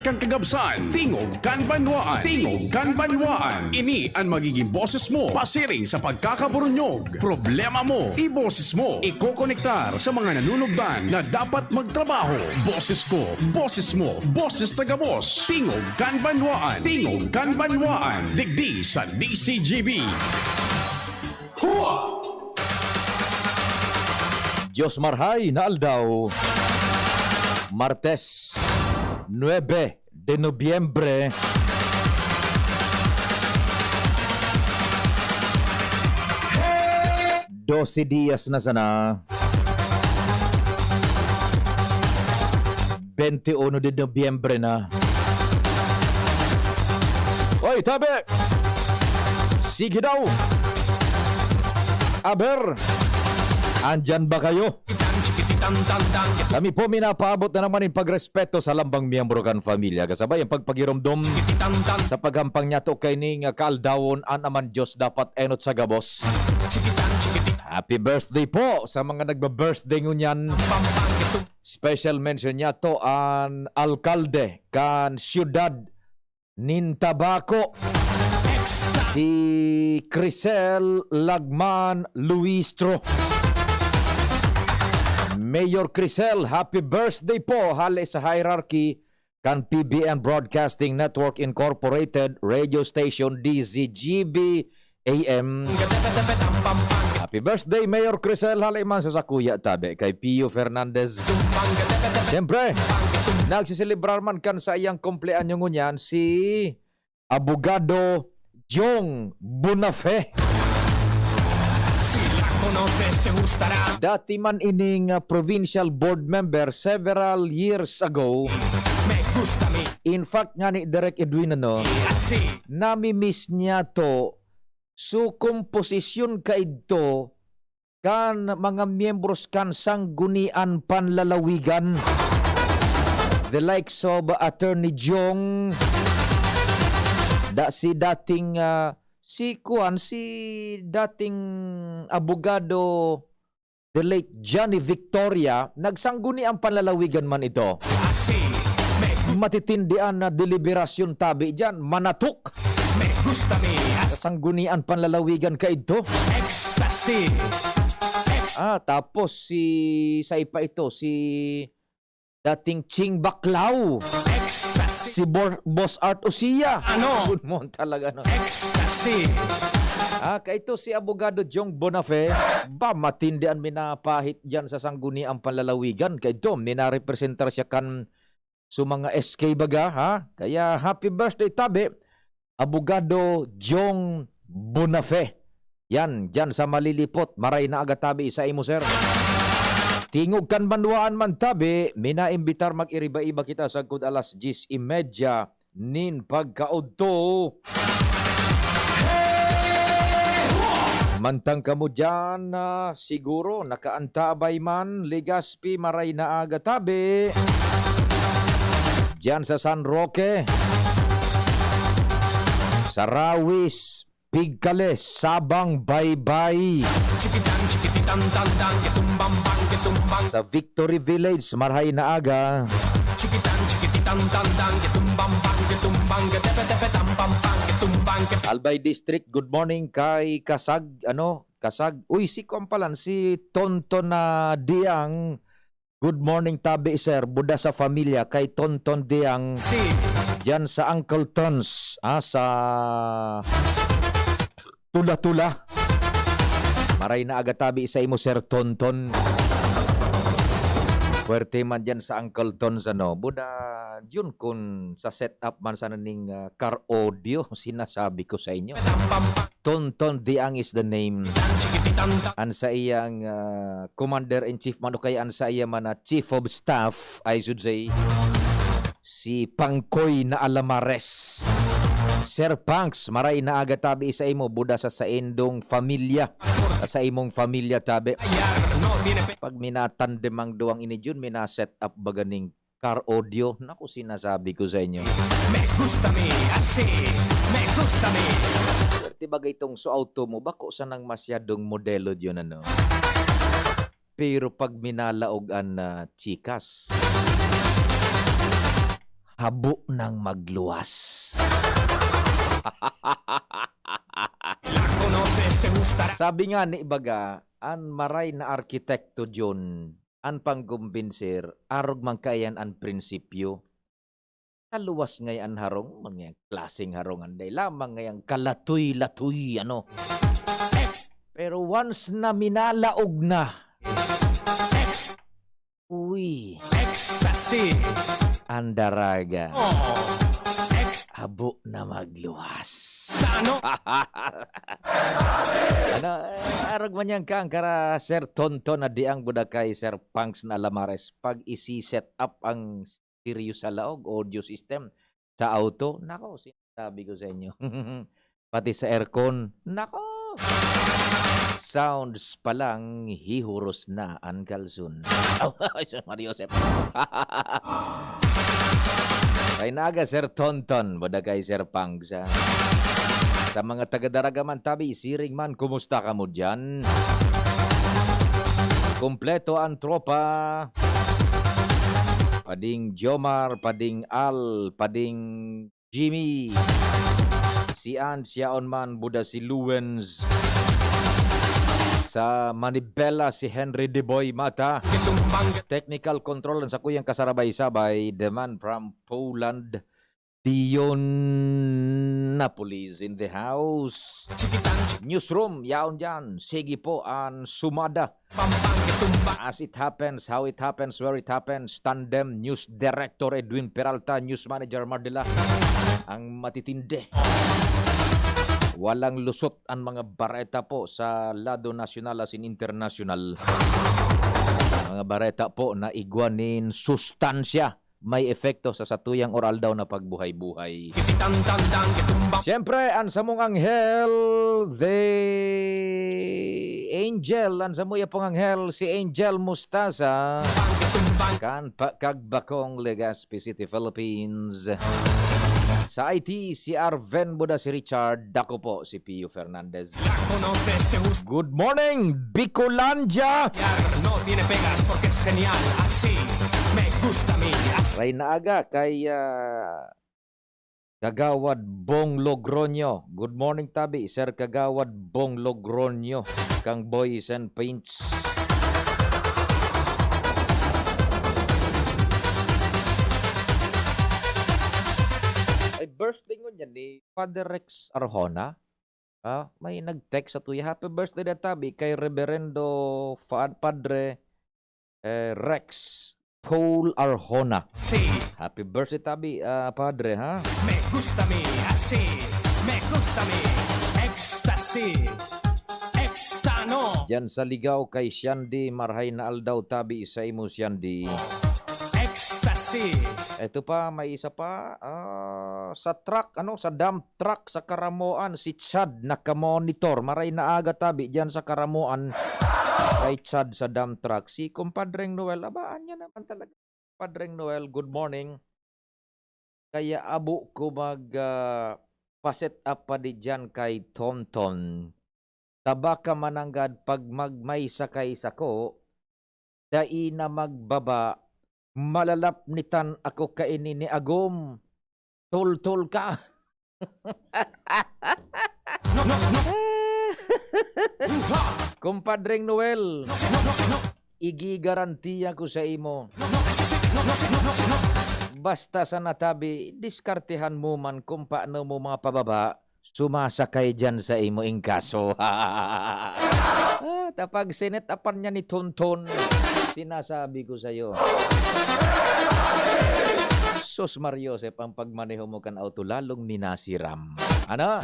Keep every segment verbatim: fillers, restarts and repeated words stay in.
Kan kagabsan, tingog kan banwaan. Tingog kan banwaan. Ini an magiging boses mo pasiring sa pagkakaburunyog. Problema mo, iboses mo. Ikokonektar sa mga nanunugdan na dapat magtrabaho. Boses ko, boses mo, boses na gabos. Tingog kan banwaan. Tingog kan banwaan. Digdi sa D C G B. Hua! Diyos marhay na aldaw, Martes, nuebe de Nobyembre. Dose dias na sana. Bente uno de Nobyembre na. Oy, tabi! Sige daw! Aber, andyan ba kayo? Kami po minapaabot na naman yung pagrespeto sa lambang miyembro kan familia. Kasabay ang pagpagiromdom sa paghampang niya to kay ning kaaldawon, an aman Diyos dapat enot sa gabos. Happy birthday po sa mga nagba-birthday ngunyan. Special mention niya to an alkalde kan siyudad nin Tabaco, si Crisel Lagman Luistro. Mayor Crisel, happy birthday po hale sa hierarchy kan P B N Broadcasting Network Incorporated Radio Station D Z G B A M. Happy birthday, Mayor Crisel. Hale man sa sakuya tabi kay Pio Fernandez. Siyempre, nagsiselebrar man kan sa iyang kumpleanyo ngunyan si Abogado Jong Bunafe. Dati man ining, ah, provincial board member several years ago. In fact, nga ni Direk Edwin, ano, nami-miss niya to. So, komposisyon kaidto kan mga miyembros kan Sanggunian Panlalawigan, the likes of Attorney Jong, da, si dating, ah, si kuan, si dating abogado, the late Johnny Victoria, nagsanggunian panlalawigan man ito. Matitindi an, ah, deliberasyon tabi diyan, manatok. Sa sanggunian panlalawigan kaidto. Ah, tapos si, sa ipa ito, si dating Ching Baclao. Si Bor-, Boss Art Usia. Ano? Good mo talaga, no? Ah, kaito si Abogado Jong Bonafe. Ba, matindi an minapahit diyan sa sanggunian panlalawigan. Kaito, minarepresentar siya kan so mga S K baga, ha? Kaya happy birthday, tabi, Abogado Jong Bonafe. Yan, dyan sa Malilipot, maray na aga tabi sa imo, sir. Tingog kan banwaan man tabi, minaimbitar mag-iriba-iba kita sagkod alas diyes y media nin pagkaodto. Mantang kamo diyan, ah, siguro nakaantabay man, Legazpi, maray na aga tabi. Diyan sa San Roque, Sarawis, Pigcales, Sabang, Baybay. Sa Victory Village, marhay na aga. Albay District, good morning kay Kasag, ano, Kasag. Uy, si kuwan palan, si Tonton na Diang. Good morning, tabi, sir. Buda sa familia kay Tonton Diang. Diyan sa Uncle Tons, ah, sa Tula-Tula. Maray na aga tabi sa imo, Sir Tonton. Puwerte man diyan sa Uncle Tons, ano. Buda, yun kun sa setup man sana ning, ah, car audio, sinasabi ko sa inyo. Tonton Diang is the name. An sa iyang, ah, commander-in-chief man o kaya an sa iya man na chief of staff, I should say, si Pangkoy na Alamares. Sir Pangs, maray na aga tabi sa imo, buda sa saindong familia. Sa imong familia tabi. Pag minatandem ang duwang ini, Jun, mina-set up baga ning car audio. Naku, sinasabi ko sa inyo. Me gusta mi, así, me gusta mi. Swerte bagay itong so auto mo, bako sanang masyadong modelo yun, ano. Pero pag minalaog an, ah, chikas, habo nang magluwas. Sabi nga ni ibaga, an maray na arkitekto, Jun, an pangkumbinsir, arog man kaiyan an prinsipyo. Kaluwas ngay an harong, man ngayang klaseng harong, anday lamang ngayang kalatoy-latoy, ano. X. Pero once na minalaog na, X. Uy. Ecstasy. An daraga. Oh. X. Habo na magluwas. Tano. Ano, eh, arog man yan kang kara Sir Tonton na di ang buda kay Sir Punks na Alamares pag isi-set up ang stereo sa laog, audio system sa auto. Nako, sinasabi ko sa inyo. Pati sa aircon, nako! Sounds pa lang, hihuros na an kalson. Aw, ay, Sus Maria Josep. Kay naga, Sir Tonton, wada kay Sir Pangsa. Sa mga taga Daraga man tabi, siring man, kumusta kamo diyan? Kompleto ang tropa. Pading Jomar, Pading Al, Pading Jimmy. Si Ann, siyaon man, buda si Luwens. Sa Manibela, si Henry Deboy Mata. Technical control ang sakuyang kasarabay-sabay, the man from Poland, Dion Napolis in the house. Newsroom, yaon dyan. Sige po, an sumada. As it happens, how it happens, where it happens, tandem, News Director Edwin Peralta, News Manager Mardela, ang matitindi. Walang lusot ang mga bareta po sa lado nasyonal asin internasyonal. Mga bareta po na igwa nin sustansya may epekto sa satuyang or aldaw na pagbuhay-buhay. Siyempre, an samong anghel, the angel, an samuya pong anghel, si Angel Mustasa, kan pa-, kag Bakong, Legazpi City, Philippines. Sa I T, si Arven Buda, si Richard, dako po, si Pio Fernandez. Good morning, Bicolandia! No tiene pegas porque es genial, así me gusta a mí, así. Ray na aga kay, ah, Kagawad Bong Logroño. Good morning, tabi, Sir Kagawad Bong Logroño, kang Boys and Paints. Ay, birthday ngunyan ni Father Rex Arjona. Ah, may nag-text sa tuya, "Happy birthday na tabi kay Reverendo Fa-, Padre, eh, Rex Paul Arjona." Si. Happy birthday tabi, ah, Padre, ha? Me gusta mi, así. Me gusta mi. Ecstasy. Extano. Diyan sa Ligao kay Shandy, marhay na aldaw tabi sa imo, Shandy. Ecstasy. Eto pa, may isa pa, ah, sa truck, ano, sa dump truck sa Caramoan, si Chad nakamonitor. Maray na aga tabi diyan sa Caramoan kay Chad sa dump truck. Si Compadreng Noel, aba, anya naman talaga. Compadreng Noel, good morning. Kaya abo ko mag, ah, pa-set up pa di diyan kay Tonton. Tabaka mananggad pag mag-, may sakay sako, dai na magbaba, malalapnitan ako kaini ni Agom. Tultul ka. Compadreng Noel, igigarantiya ko sa imo. Basta sa natabi, diskartehan mo man kung paano mo mapababa, sumasakay diyan sa imo ingkaso. Ah, tapag sinet-apan niya ni Tonton, sinasabi ko sa'yo. Sus, Mar Joseph, ang pagmaneho mo kan auto lalong minasiram. Ano?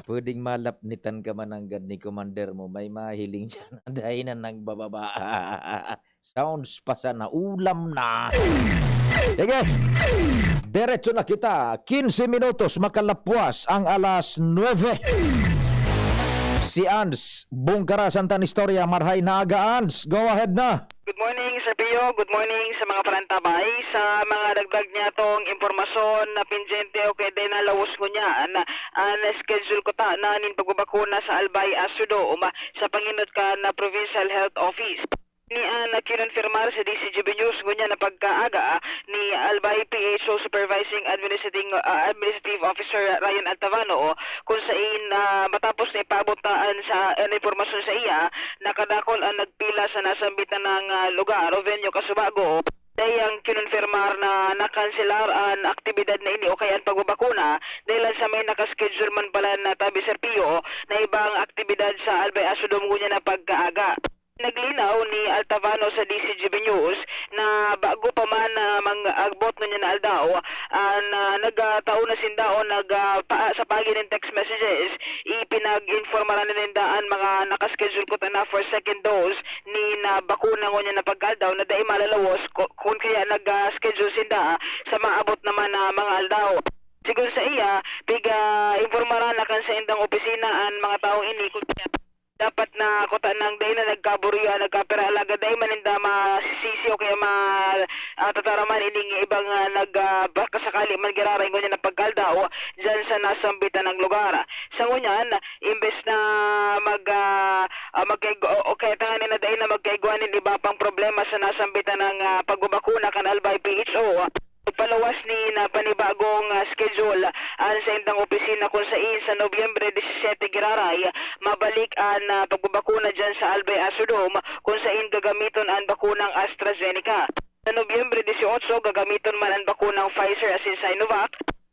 Pwedeng malapnitan ka mananggad ni commander mo, may mahiling siya na dai na nagbababa. Sounds pa sana, ulam na. Sige. Diretso na kita. Quince minutos makalapwas ang alas nuebe. Si Ans, Bungkara, Santa Istorya, marhay na aga, Ans. Go ahead na. Good morning, Sir Pio. Good morning sa mga panantabay. Sa mga dagdag niya tong impormasyon na pinjente o kaya din na lawos ngunyan, an schedule ko ta na nin pagbabakuna sa Albay Asudo, uma, sa panginot ka na Provincial Health Office. Ini an kinonfirmar sa D C G B News ngunyan na pagkaaga ni Albay P H O Supervising Administrating, ah, Administrative Officer Ryan Altavano, kung sain, ah, matapos na ipaabot na an sa, an impormasyon sa iya, nakadakol an nagpila sa nasambitan ng, ah, lugar o venue kasubago. Dai ang kinonfirmar na nakanselar an aktibidad na ini o kaya an pagbabakuna, dahil sa may nakaschedule man pala na tabi, Sir Pio, na ibang aktibidad sa Albay Asudom ngunyan na pagkaaga. Naglinaw ni Altavano sa D C G B News na bago pa man, ah, mag-abot ngunyan na aldaw, ah, na nagtao na sinda o nag, ah, pa, sa pagi nin text messages, ipinag-informaran na ninda an mga nakaschedule kuta na for second dose ni na bakuna ngunyan na pagkaaldaw na dai malalawos ko, kun kaya nag, ah, schedule sinda sa maabot naman na mga aldaw. Sigon sa iya, piga-informaran na kan sa indang opisina an mga taong ini kun kaya dapat na kuta nang dai na nagkaburiya, nagkapira, alagad dai man ninda masisisi o kaya ma-, ah, tataraman ining ibang, ah, nag, ah, baka sakali man giraray ngunyan na pagkaaldaw diyan sa nasambitan ng lugar. Sa ngunyan, imbes na mag, ah, ah, magkaig-, o, o kaya tanganing na dai na magkaigwa nin iba pang problema sa nasambitan ng, ah, pagbabakuna kan Albay P H O, paluwas ni na panibagong, ah, schedule an sa indang opisina kung sain sa Nobyembre disisete giraray, mabalik an, ah, pagbabakuna diyan sa Albay Asudom kung sain gagamiton an bakunang AstraZeneca. Sa Nobyembre dieciocho, gagamiton man an bakunang Pfizer asin Sinovac.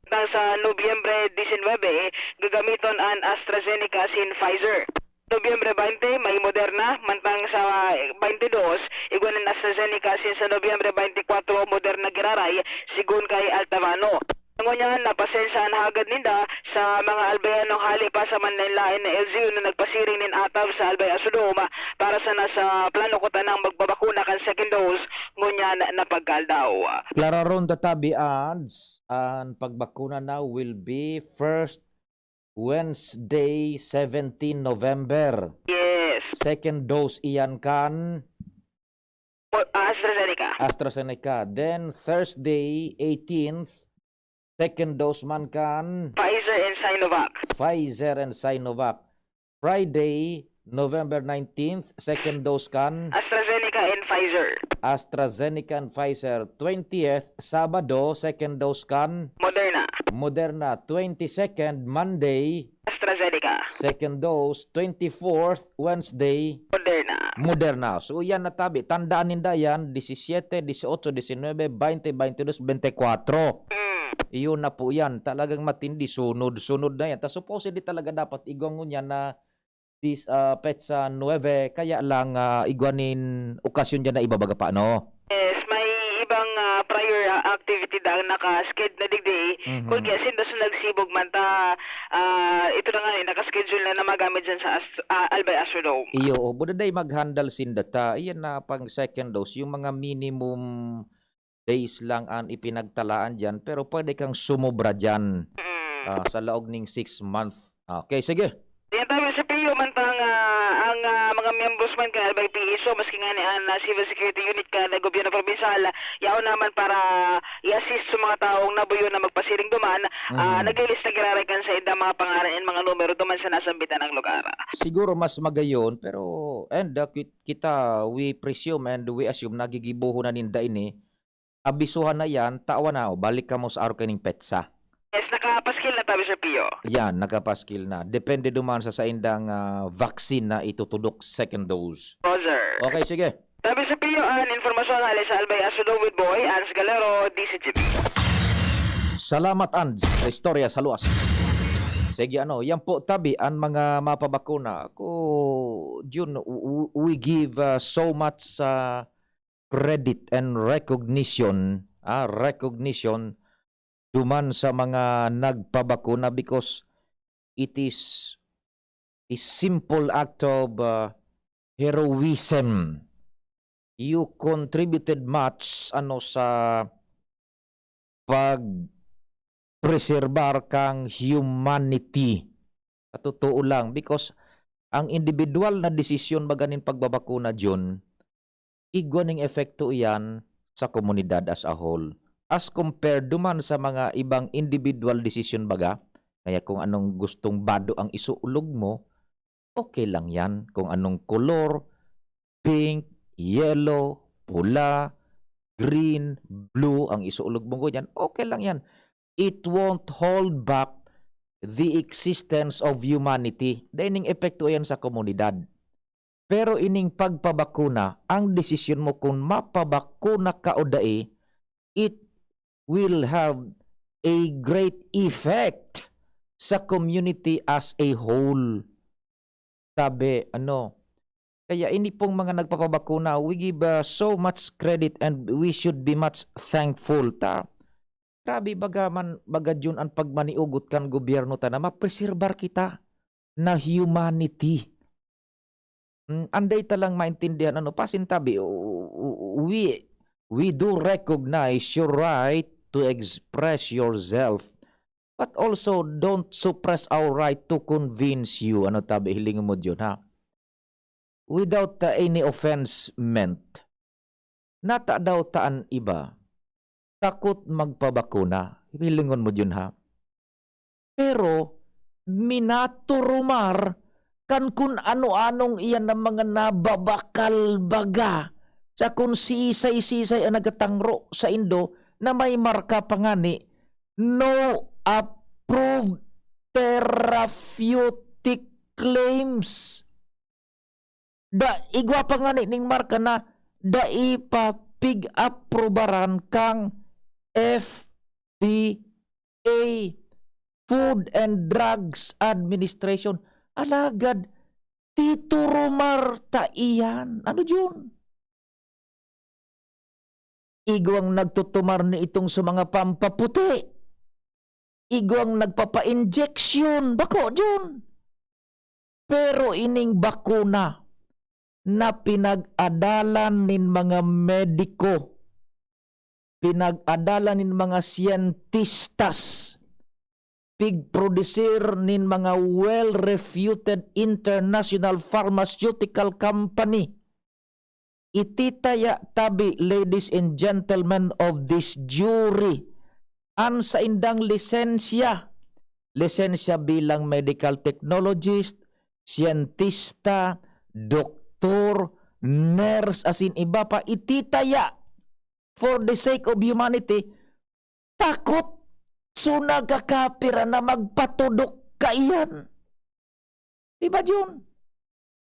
Mantang sa Nobyembre diecinuebe, gagamiton an AstraZeneca asin Pfizer. Nobyembre baynte, may Moderna, mantang sa baynte dos, igwa nin AstraZeneca asin sa Nobyembre baynte kwatro, Moderna giraray, sigon kay Altavano. Ngunyan, napasensya an hagad ninda sa mga Albayanong hali pa sa manlaen-laen na L G U na nagpasiring nin atap sa Albay Asudom para sa nasa plano kuta nang magbabakuna kan second dose ngunyan na pagkaaldaw. Klararon ta tabi, ads, an pagbakuna na will be first Wednesday, seventeen November. Yes. Second dose iyan kan O, AstraZeneca. AstraZeneca. Then Thursday, eighteenth, second dose man kan Pfizer and Sinovac. Pfizer and Sinovac. Friday, November nineteenth, second dose kan AstraZeneca and Pfizer. AstraZeneca and Pfizer. Twentieth, Sabado, second dose kan Moderna. Moderna. Twenty-second, Monday, AstraZeneca. Second dose. Twenty-fourth, Wednesday, Moderna. Moderna. So, yan na tabi. Tandaan ninda yan, disisiete, dieciocho, diecinuebe, baynte, baynte dos, baynte kwatro. Mm. Iyon na po yan. Talagang matindi. Sunod-sunod na yan. Ta supposedly talaga dapat igwa ngunyan na dis-, ah, petsa nuebe. Kaya lang, ah, igwa nin okasyon dyan na iba baga pa, no? Yes, may ibang, ah, prior, ah, activity daang naka-sched na digdi. Mhm. Kun kaya sinda so nagsibog man ta, ah, ito na nga, eh, naka-schedule na na magamit dyan sa Ast-, ah, Albay Astrodome. Iyo, o, buda day mag-handle sinda ta. Iyan na pang second dose, yung mga minimum days lang an ipinagtalaan diyan, pero pwede kang sumobra diyan, Mm. ah, sa laog ning six month. Okay, sige. Diyan tayo sa P U, mantang, ah, ang, ah, mga miyembros man kan Albay P H O, maski nga ni an, ah, Civil Security Unit kan gobyerno probinsal, yaon naman para i-assist sa mga taong nabuyo na magpasiring duman, ah, Mhm. naglilista giraray kan sa indang mga pangaran and mga numero duman sa nasambitan ng lugar. Siguro mas magayon, pero, and, ah, ki-, kita, we presume and we assume na gigibohon na ninda ini, abisuhan na yan, tawan na, o, balik kamo sa arog kaning petsa. Yes, nakapaskil na tabi, Sir Pio. Yan, nakapaskil na. Depende duman sa saindang, ah, vaccine na itutudok, second dose. Roger. Okay, sige. Tabi, Sir Pio, an informasyon hali sa Albay Asudong with Boy, Ans Galero, D C G B. Salamat, Ans, sa istorya sa luwas. Sige, ano, yan po, tabi, an mga mapabakuna. Ako, Jun, w-, w-, we give, ah, so much, ah, credit and recognition, ah, recognition duman sa mga nagpabakuna because it is a simple act of, ah, heroism. You contributed much, ano, sa pagpreserbar kang humanity. Sa totoo lang, because ang individual na desisyon baga nin pagbabakuna, Jun, igwa ning epekto iyan sa komunidad as a whole. As compared duman sa mga ibang individual desisyon baga, kaya kung anong gustong bado ang isuulog mo, okay lang yan. Kung anong kolor, pink, yellow, pula, green, blue ang isuolog mo ngunyan, okay lang yan. It won't hold back the existence of humanity. Dai ning epekto yan sa komunidad. Pero ining pagpabakuna, ang desisyon mo kung mapabakuna ka o dai, it will have a great effect sa community as a whole. Tabi, ano, kaya ini pong mga nagpapabakuna, we give, ah, so much credit and we should be much thankful ta. Grabe, baga man, baga Jun, an pagmaniugot kan gobyerno ta na mapreserbar kita na humanity. Hmm, anday ta lang maintindihan, ano, pasintabi, o, o, o, we, we do recognize your right to express yourself, but also don't suppress our right to convince you. Ano tabi, hiling mo Jun, ha? Without, uh, any offense meant. Nata daw ta an iba takot magpabakuna. Hilingon mo Jun, ha? Pero minaturumar kan kun ano-anong iyan na mga nababakal baga sa kun sisay-sisay an nagatangro saindo na may marka pa ngani, "No approved therapeutic claims." Da, igwa pa ngani ning marka na dai pa pig-aprobaran kang F D A, Food and Drugs Administration. Alagad, titurumar ta iyan. Ano Jun? Igwang nagtutumar ni itong sa mga pampaputi. Igwang nagpapa-injection. Bako Jun. Pero ining bakuna na pinag-adalan nin mga mediko, pinag-adalan nin mga siyentistas, pigprodusir nin mga well-reputed international pharmaceutical company. Ititaya tabi, ladies and gentlemen of this jury, an saindang lisensya. Lisensya bilang medical technologist, siyentista, doktor, nurse, asin iba pa. Ititaya for the sake of humanity, takot so nagkakapira na magpatudok kaiyan. Di ba, Jun?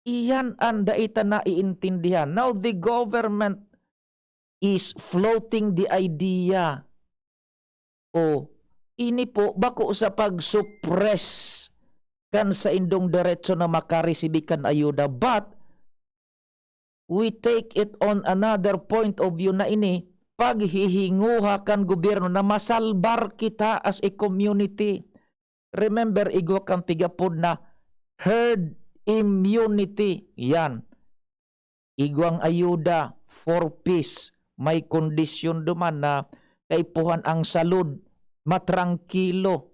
Iyan an dai ta naiintindihan. Now, the government is floating the idea. O, ini po, bako sa pag-suppress kan saindong derecho na makaresibi kan ayuda, but we take it on another point of view na ini, paghihinguha kan gobyerno na masalbar kita as a community. Remember, igwa kan pigapod na herd immunity. Yan. Igwang ayuda for peace. May kondisyon duman na kaipuhan ang salud, matrangkilo.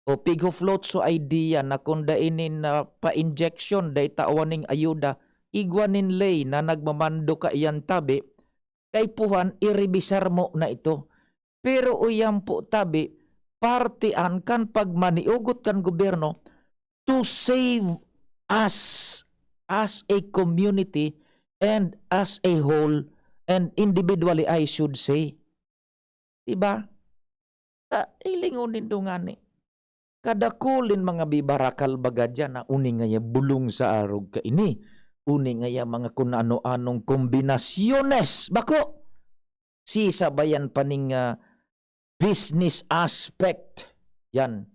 O pigho-float so idea na kung dai nin, ah, pa-injection, dai tawan ning ayuda, igwa nin ley na nagmamando kaiyan tabi, kaipuhan, irebisar mo na ito. Pero uyan po tabi, parte an kan pagmaniugot kan gobyerno to save us as a community and as a whole and individually, I should say. Di ba? Ta, hilingon nindo ngani. Kadakul nin mga bibarakal baga diyan na uni ngaya bulong sa arog kaini. Uni ngaya mga kun ano-anong kombinasyones. Bako! Sisabayan pa ning, ah, business aspect. Yan.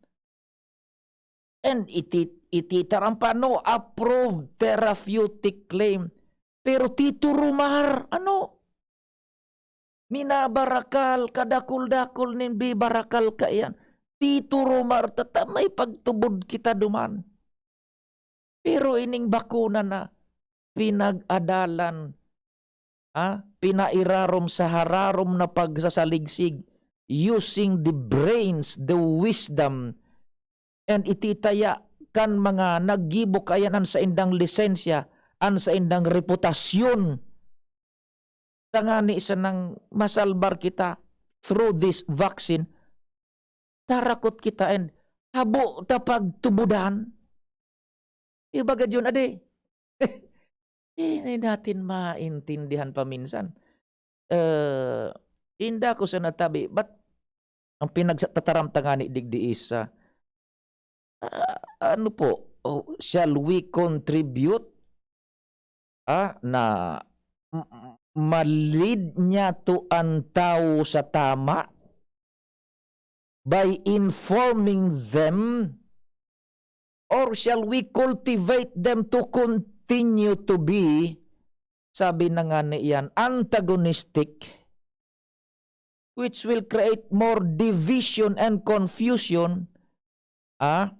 And iti-, ititaram pa, no approved therapeutic claim. Pero titurumar, ano? Minabarakal, kadakul-dakul nin bibarakal kaiyan. Titurumar, tata may pagtubod kita duman. Pero ining bakuna na pinag-adalan, ah, pinairarom sa hararom na pagsasaligsig, using the brains, the wisdom, and ititaya kan mga naggibo kaiyan an saindang lisensya, an saindang reputasyon. Tangani sanang masalbar kita through this vaccine, tarakot kita and habo ta pagtubodan. Ibaga Jun, adi. Hindi natin maintindihan paminsan. Eh, inda ko sa natabi, but ang pinagtataram ta ngani digdi is, ah, ah, ano po, oh, shall we contribute, ah, na m-, m-, ma-lead niya to an tawo sa tama by informing them, or shall we cultivate them to continue to be, sabi na nga niyan, antagonistic, which will create more division and confusion, ah,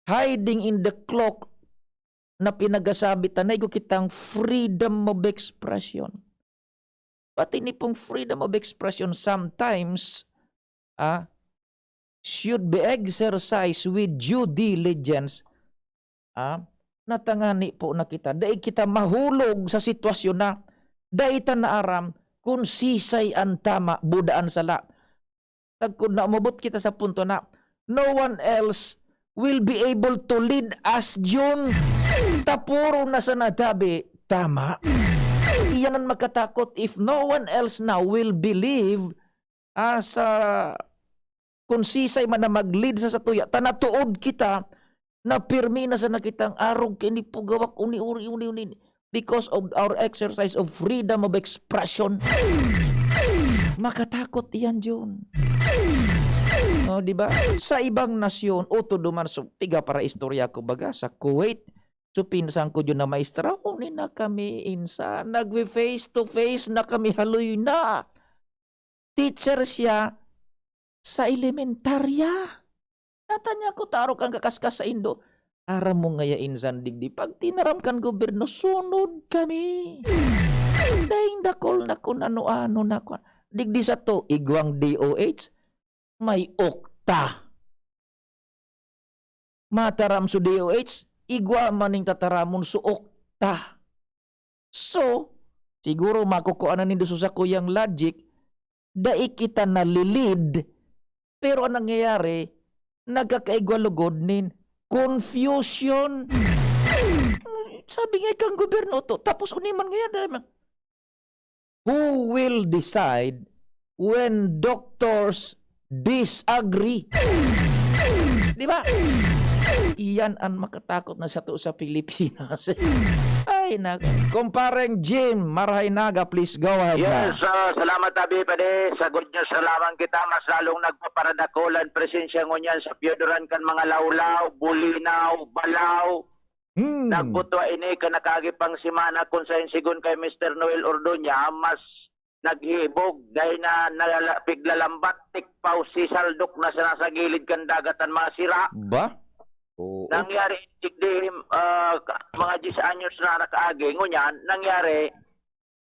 hiding in the cloak na pinagasabi ta, naigo kitang freedom of expression. Pati ni pong freedom of expression sometimes, ah, should be exercised with due diligence, ah, na tangani po na kita, dai kita mahulog sa sitwasyon na dai ta naaram kun sisay an tama, buda an sala. Sagkod na umabot kita sa punto na no one else will be able to lead us, Jun. Tapuro na sa nadabi, tama. Iyan ang makatakot if no one else now will believe, ah, sa kung sisay man na mag-lead sa satuya, ta natuod kita na pirmi na sana kitang arog kaini po gawak uni, uri, uni, uni, because of our exercise of freedom of expression. Makatakot iyan, Jun. Oh, di ba? Sa ibang nasyon, o to duman, so, piga para istorya ko baga, sa Kuwait, so, pinsan ko yun na maestra, uni na kami, insa, nagwe-face to face na kami, haloy na. Teacher siya sa elementarya. Natanya ko, taro kang kakaskas sa indo. Aram mo ngaya insan digdi, pag tinaram kan gobyerno, sunod kami. Daing dakol na kun ano-ano na kun. Digdi sa to, igwang D O H, may okta. Mataram so D O H, igwa man ning tataramon so okta. So, siguro makukuha na nindo sa sakuyang logic, dai kita nalilid, pero ang nangyayari, nagkakaigwa lugod nin confusion. Sabi nga kang gobyerno to, tapos uni man ngayon, dai man. Who will decide when doctors disagree? Di ba? Iyan ang makatakot na sato sa Pilipinas. Ay, na, Kumpareng Jim, marahay naga, please go ahead na. Yes, ah, salamat, Abi, padi. Sa good news na lamang kita, mas lalong nagpaparadakulan presensya ngunyan sa Pioduran kan mga lawlaw, bulinaw, balaw. Hmm. Nagbutwa ini kan nakaagi pang semana, kun saen, sigon kay Mister Noel Ordoña, mas naghibog, dahil na nalala-, piglalambat, tikpaw, sisaldok na sana sa gilid kan dagat an mga sira. Ba? Oo. Nangyari, digdi, ah, ka-, mga diyes anyos na nakaagi, ngunyan, nangyari,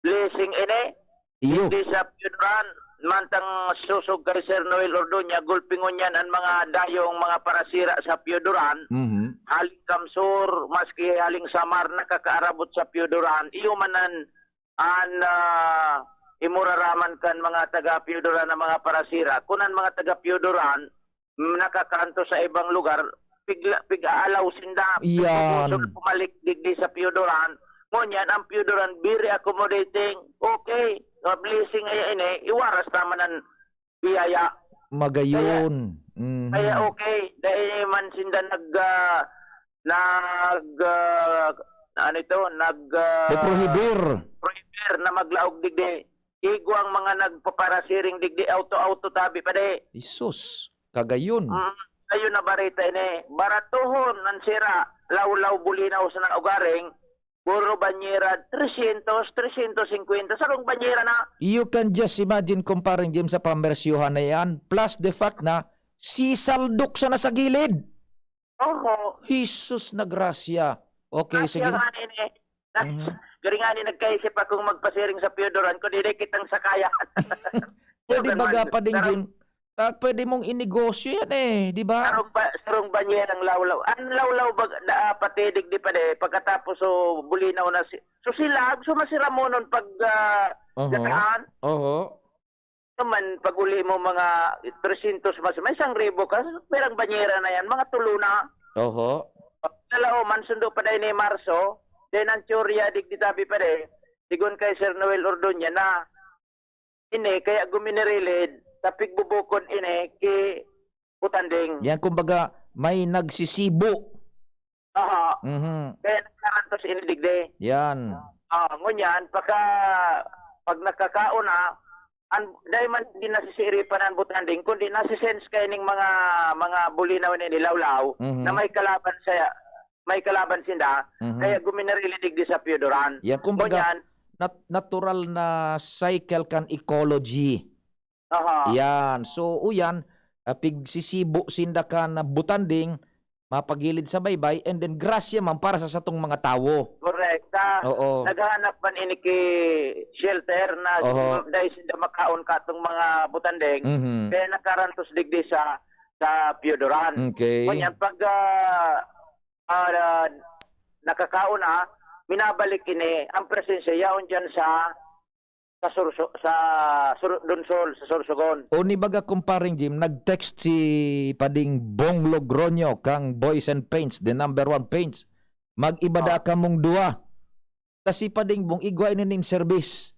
blessing ini, Iyo. Digdi sa Pioduran, mantang sosog kay Sir Noel Ordoña, gulpi ngunyan an mga dayong mga parasira sa Pioduran, Mhm. haling Kamsur, maski haling Samar, nakakaarabot sa Pioduran. Iyo man an, an, ah, imuraraman kan mga taga Pioduran na mga parasira. Kun an mga taga Pioduran, mm, nakakaantos sa ibang lugar, pigla-, pig-aalaw sinda. Iyan. Pigbubuso na pumalik digdi sa Pioduran. Ngunyan, ang Pioduran, very accommodating. Okay, ah, blessing aya ini, iwaras naman ang biyaya. Magayon. Kaya, Mhm. kaya okay, dahil man sinda nag, ah, nag, ah, ano ito, nag, ah, Prohibir. prohibir na maglaog digdi. Igwang mga nagpaparasiring digdi, auto-auto tabi pa di. Isus, kagayon. Mm, ayun na barita ini. Baratohon ang sira, lawlaw, bulinaw sa naugaring, puro banyera, trescientos, trescientos cincuenta, sarong banyera na. You can just imagine, Kumpareng Jim, sa pambersyohan na yan, plus the fact na sisaldok sa nasa gilid. Oho. Jesus na grasya. Okay, Grasya sige. nga ni, ni. Mhm. Garing nga ni nagkaisip akong magpasiring sa Pioduran, kundi di kitang sakayan. Pwede Yun, baga man. pa din, Sarong Jim. Ah, pwede mong inegosyo yan eh, di ba? Sarong ba-, sarong banyerang lawlaw. Ang lawlaw bag-, na, ah, patidig di pa di, pagkatapos so bulinaw na si, so sila, so masiramonon pag, ah, Oho. gataan. Oho. Naman, pag uli mo mga trescientos mas, may isang ribo ka, pirang banyera na yan, mga tulo na. Oho. Na Kalao man, sundo pa dai ni Marso, then ang teorya digdi tabi pa dai, sigon kay Sir Noel Ordoña na ini, kaya guminirilid, sa pigbubukod ini ki Butanding. Yan, kumbaga, may nagsisibo. Aha. Mhm. Kaya nagkarantos ini digdi. Yan. Ah, ngunyan, pagka, pag nakakaon na, an, dai man din nasisiripan ang Butanding, kundi nasisense kayo ning mga, mga bulinaw ni Lawlaw Mhm. na may kalaban sa, may kalaban sinda, Mhm. kaya guminarili digdi sa Piodoran. Yan, kumbaga, Ngunyan, nat-, natural na cycle kan ecology. Aha. Yan. So, uyan, ah, pigsisibo sinda kan Butanding, mapagilid sa baybay, and then grasya man para sa satong mga tawo. Correct. Ah, Oo. naghahanap man ini ki shelter na Oho. dahil sinda makaon katong mga Butanding, Mhm. kaya nakarantos digdi sa, sa Piodoran. Okay. Ngunyan, pag, ah, ah, nakakaon na, minabalik ini ang presensya yaon dyan sa, sa Surso-, sa Sur-, Donsol, sa Sorsogon. O ni baga, kumparing Jim, nag-text si Pading Bong Logroño kang Boys and Paints, the number one paints. Mag-iba da Oh. kamong duwa. Ta si Pading Bong, igwa ini nin serbis.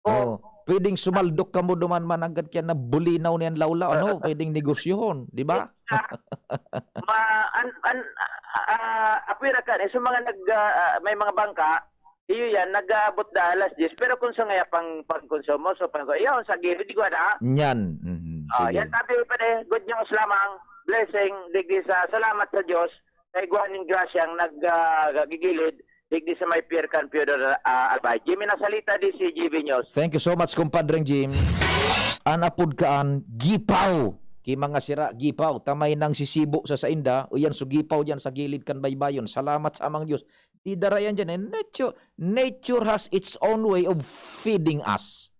Oh. Oh, pwedeng sumaldok kamo duman man anggad kaya nabulinaw niyan Lawlaw, ano? Pwedeng negosyohon, di ba? Ma-, an-, an-, ah, apwera ka, eh, sa mga nag, ah, ah, may mga bangka, iyo yan, nag-aabot da alas diyes, pero kung sa ngaya pang, pangkonsumo, so pang, iyon, sa gilid, di ko na. Nyan. Mhm. Ah, Sige. yan, sabi pa rin, good news lamang, blessing, digdi sa, salamat sa Diyos, sa igwa ning grasyang nag, ah, gigilid, digdi sa may pier kan Piodor, ah, Albay. Jimmy Nasalita, D C G B News. Thank you so much, kumpadreng Jim. An apod kaan, gipaw. Ki mga sira, gipaw. Tamay nang sisibo sa sainda, o yan, so gipaw dyan sa gilid kan baybayon. Salamat sa Amang Diyos. Di dara yan dyan, eh. Nature, nature has its own way of feeding us.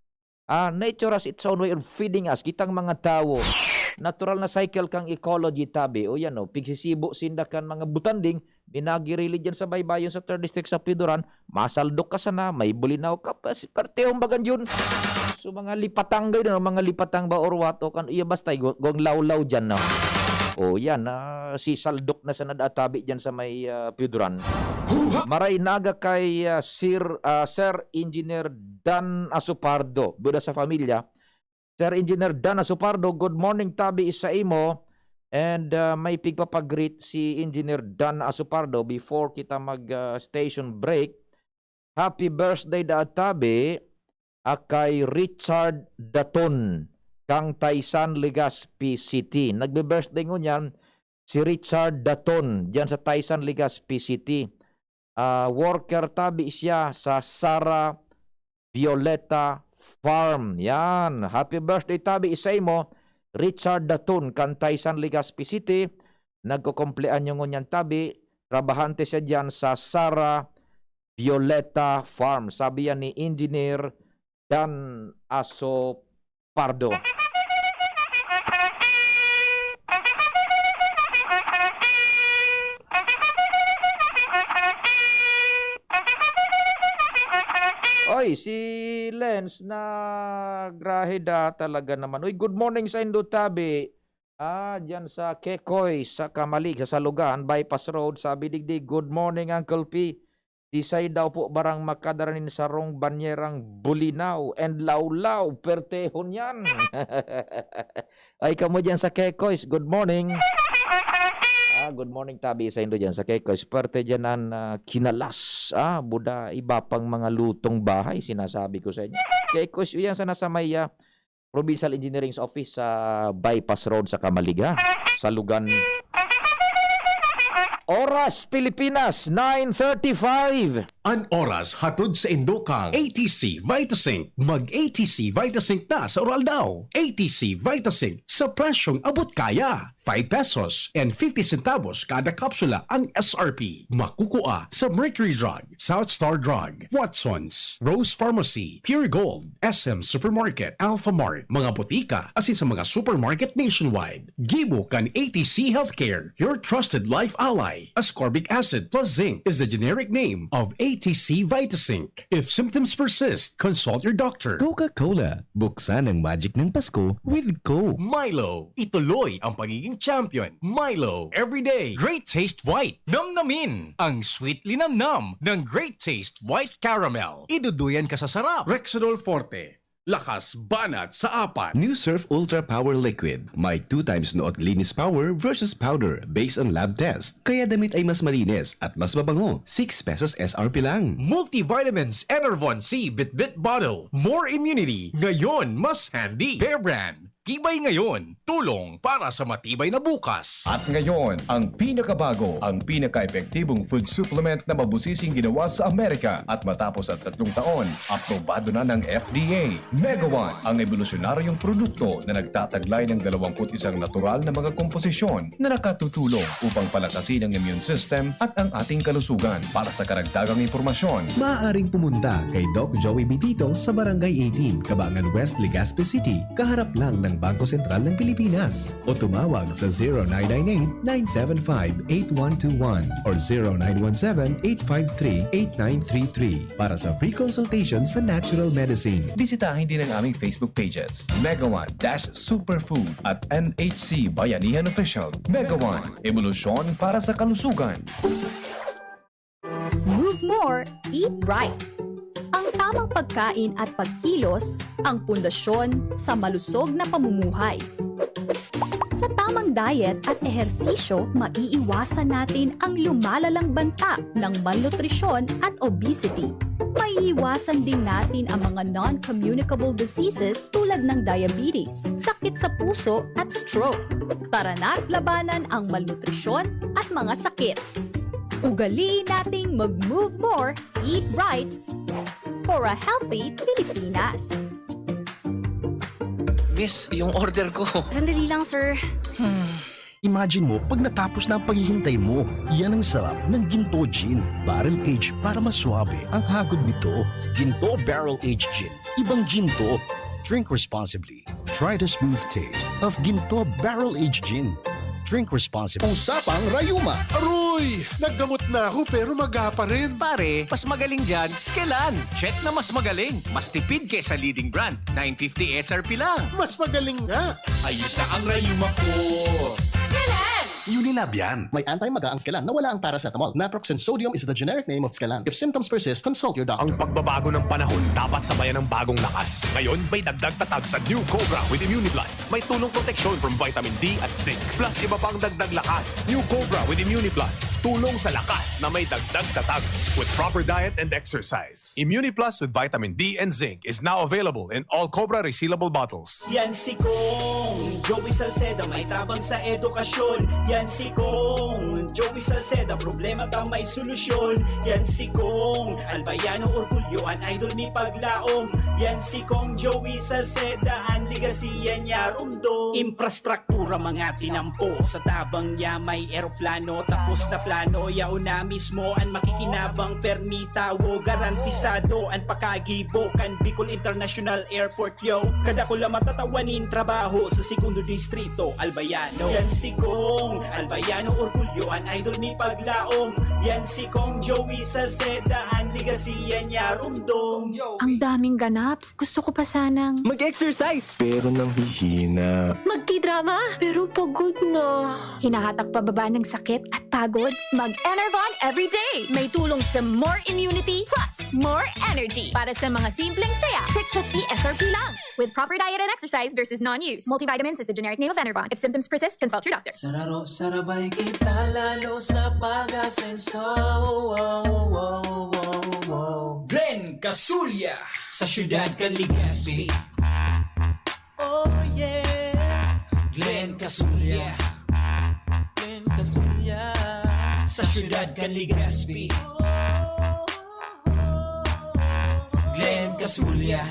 Ah, nature has its own way of feeding us. Kitang mga tawo, natural na cycle kang ecology, tabi. O yan, o, pigsisibo sinda kan mga butanding, minagirilid dyan sa baybayon sa third district sa Pidoran, masaldok ka sana, may bulinaw ka, pa-, si partehong bagan yun. So, mga lipatang gay, no? Mga lipatang ba or what, o kan, iya basta, go-, gong lawlaw dyan, no? O, yan, ah, si saldok na sana da tabi dyan sa may, ah, Pidoran. Maray naga kay, ah, Sir, ah, Sir Engineer Dan Asupardo, buda sa pamilya. Sir Engineer Dan Asupardo, good morning, tabi sa imo. And, ah, may pigpapagreet si Engineer Dan Asupardo before kita mag, ah, station break. Happy birthday da tabi, ah, kay Richard Daton, kang Taysan, Legazpi City. Nagbe-birthday ngunyan si Richard Daton, diyan sa Taysan, Legazpi City. Ah, worker tabi siya sa Sara Violeta Farm. Yan. Happy birthday tabi sa imo, Richard Daton, kan Taysan, Legazpi City. Nagkukumpleanyo ngunyan tabi. Trabahante siya diyan sa Sara Violeta Farm. Sabi yan ni Engineer Dan Aso Pardo. Oy, si Lens na grahe da talaga naman. Uy, good morning sa indo tabi. Ah, diyan sa Kekoy, sa Kamalig, sa Salugan, Bypass Road. Sabi digdi, "Good morning, Uncle P. Disay daw po barang makadara nin sarong banyerang bulinaw and lawlaw, pertehon yan." Ay, kamo diyan sa Kekoys, good morning. Ah, good morning, tabi sa indo diyan sa Kekoys. Perte diyan an, ah, kinalas. Ah, buda, iba pang mga lutong bahay, sinasabi ko sa inyo. Kekoys, yan sa nasa may, ah, Provincial Engineering's Office sa Bypass Road sa Kamalig, ha? Sa Lugan. Oras, Pilipinas, nine thirty-five. An oras hatod sa indo kang A T C Vitazinc. Mag A T C Vitazinc na sa Uraldaw. A T C Vitazinc sa presyong abot kaya. Five pesos and fifty centavos kada kapsula ang S R P. Makukua sa Mercury Drug, South Star Drug, Watsons, Rose Pharmacy, Pure Gold, S M Supermarket, Alphamart, mga botika, asin sa mga supermarket nationwide. Gibo kan A T C Healthcare, your trusted life ally. Ascorbic acid plus zinc is the generic name of A T C Vitazinc. If symptoms persist, consult your doctor. Coca-Cola, buksan ang magic ng Pasko with Coke. Milo, ituloy ang pagiging champion. Milo, everyday, great taste white. Namnamin ang sweet linamnam ng Great Taste White Caramel. Iduduyan ka sa sarap. Rexidol Forte, lakas banat sa apat. New Surf Ultra Power Liquid. May two times nood linis power versus powder based on lab test. Kaya damit ay mas malinis at mas mabango. Six pesos S R P lang. Multivitamins Enervon C Bitbit Bottle. More immunity. Ngayon, mas handy. Bear Brand. Tibay ngayon. Tulong para sa matibay na bukas. At ngayon, ang pinakabago, ang pinaka-epektibong food supplement na mabusising ginawa sa Amerika at matapos ang tatlong taon, aprobado na ng F D A. Mega One, ang ebolusyonaryong produkto na nagtataglay ng dalawampu't isang natural na mga komposisyon na nakatutulong upang palakasin ang immune system at ang ating kalusugan. Para sa karagdagang impormasyon, maaaring pumunta kay Doc Joey Bitito sa Barangay eighteen, Cabangan West, Legazpi City, kaharap lang ng Bangko Sentral ng Pilipinas. O tumawag sa zero nine nine eight, nine seven five, eight one two one or zero nine one seven, eight five three, eight nine three three para sa free consultation sa natural medicine. Bisitahin din ang aming Facebook pages, Mega One dash Superfood at M H C Bayanihan Official. Mega One, ebolusyon para sa kalusugan. Move more, eat right. Ang tamang pagkain at pagkilos ang pundasyon sa malusog na pamumuhay. Sa tamang diet at ehersisyo, maiiwasan natin ang lumalalang banta ng malnutrisyon at obesity. Maiiwasan din natin ang mga non-communicable diseases tulad ng diabetes, sakit sa puso at stroke. Tara na't labanan ang malnutrisyon at mga sakit. Ugaliin nating mag-move more, eat right for a healthy Pilipinas. Miss, yung order ko. Sandali lang, sir. Imagine mo pag natapos na ang paghihintay mo. Yan ang sarap ng Ginto Gin. Barrel aged para mas swabe ang hagod nito. Ginto Barrel Aged Gin. Ibang gin to. Drink responsibly. Try the smooth taste of Ginto Barrel Aged Gin. Drink responsibly. Usapang Rayuma. Aroy! Naggamot na ako pero maga pa rin. Pare, mas magaling dyan, Skelan. Check na mas magaling. Mas tipid kesa leading brand. nine fifty S R P lang. Mas magaling nga. Ayos na ang rayuma ko. Unilab yan. May anti-maga ang Skelan na wala ang paracetamol. Naproxen sodium is the generic name of Skelan. If symptoms persist, consult your doctor. Ang pagbabago ng panahon dapat sabayan ng bagong lakas. Ngayon, may dagdag tatag sa New Cobra with Immuniplus. May tulong proteksyon from vitamin D at zinc. Plus iba pang dagdag lakas. New Cobra with Immuniplus. Tulong sa lakas na may dagdag tatag. With proper diet and exercise. Immuniplus with vitamin D and zinc is now available in all Cobra resealable bottles. Yan si Kong Joey Salceda, may tabang sa edukasyon. Yan si Kong Joey Salceda, problema ta may solusyon. Yan si Kong Albayano Orgulyo, an idol mi paglaom. Yan si Kong Joey Salceda, an legacy yan niya rumdom. Infrastruktura mga tinampo, sa tabang niya may eroplano. Tapos na plano, yaon na mismo an makikinabang. Permi tawo, garantisado an pakagibo kan Bicol International Airport. Yo, kadakula matatawanin trabaho sa segundo distrito, Albayano. Yan si Kong Albayano Orgulyo, an idol mi paglaom. Yan si Kong Joey Salceda, an legacy yan niya rumdom. Ang daming ganaps. Gusto ko pa sanang Mag-exercise! Pero nanghihina. Magtidrama, pero pagod na. Hinahatak pababa ng sakit at pagod? Mag-Enervon everyday! May tulong sa more immunity plus more energy para sa mga simpleng saya. six fifty S R P lang. With proper diet and exercise versus non-use. Multivitamins is the generic name of Enervon. If symptoms persist, consult your doctor. Sararo, sarabay kita lalo sa pag-asenso. Wow, wow, wow, wow. Glenn Casulya sa siyudad kan Legazpi. Oh yeah. Glenn Casulya. Glenn Casulya sa siyudad kan Legazpi. Glenn Casulya.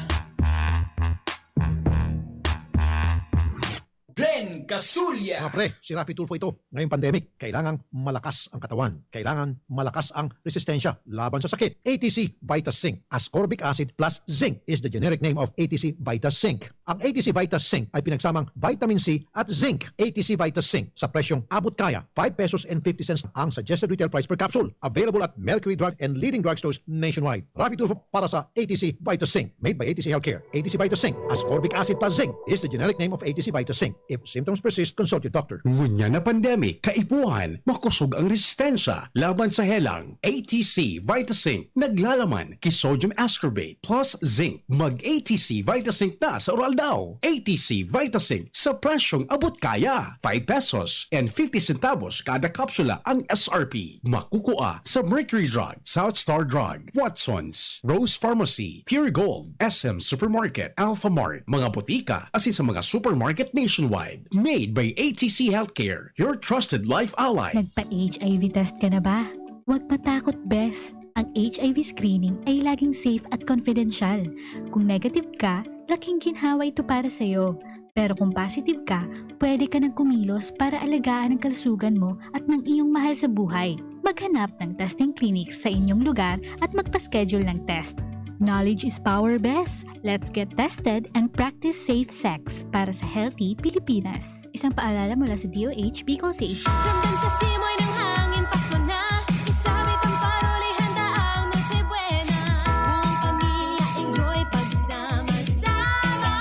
Kasulya. Mga pre, si Raffy Tulfo ito. Ngayong pandemic, kailangang malakas ang katawan. Kailangan malakas ang resistensya laban sa sakit. A T C Vita Zinc, ascorbic acid plus zinc is the generic name of A T C Vita Zinc. Ang A T C Vita Zinc ay pinagsamang vitamin C at zinc. A T C Vita Zinc sa presyong abot kaya, five pesos and fifty cents ang suggested retail price per capsule. Available at Mercury Drug and leading drugstores nationwide. Raffy Tulfo para sa A T C Vita Zinc. Made by A T C Healthcare. A T C Vita Zinc, ascorbic acid plus zinc is the generic name of A T C Vita Zinc. If symptoms persist, consult your doctor. Ngunyan na pandemic, kaipuhan, makosog ang resistensya laban sa helang. A T C Vita Zinc, naglalaman ki sodium ascorbate plus zinc. Mag A T C Vita Zinc na sa Oral Daw. A T C Vita Zinc sa presyong abot kaya. Five pesos and fifty centavos kada kapsula ang S R P. Makukua sa Mercury Drug, South Star Drug, Watson's, Rose Pharmacy, Pure Gold, S M Supermarket, Alphamart, mga botika, asin sa mga supermarket nationwide. Made by A T C Healthcare, your trusted life ally. Nagpa-H I V test ka na ba? Huwag matakot, bes. Ang H I V screening ay laging safe at confidential. Kung negative ka, laking ginhawa ito para sa'yo. Pero kung positive ka, pwede ka nang kumilos para alagaan ang kalusugan mo at ng iyong mahal sa buhay. Maghanap ng testing clinics sa inyong lugar at magpa-schedule ng test. Knowledge is power, bes. Let's get tested and practice safe sex para sa healthy Pilipinas. Isang paalala mula sa D O H, Bicol C H. Ramdam sa simoy ng hangin, Pasko na. Isabit ang parol, ihanda ang Noche Buena. Buong pamilya, enjoy pagsama-sama.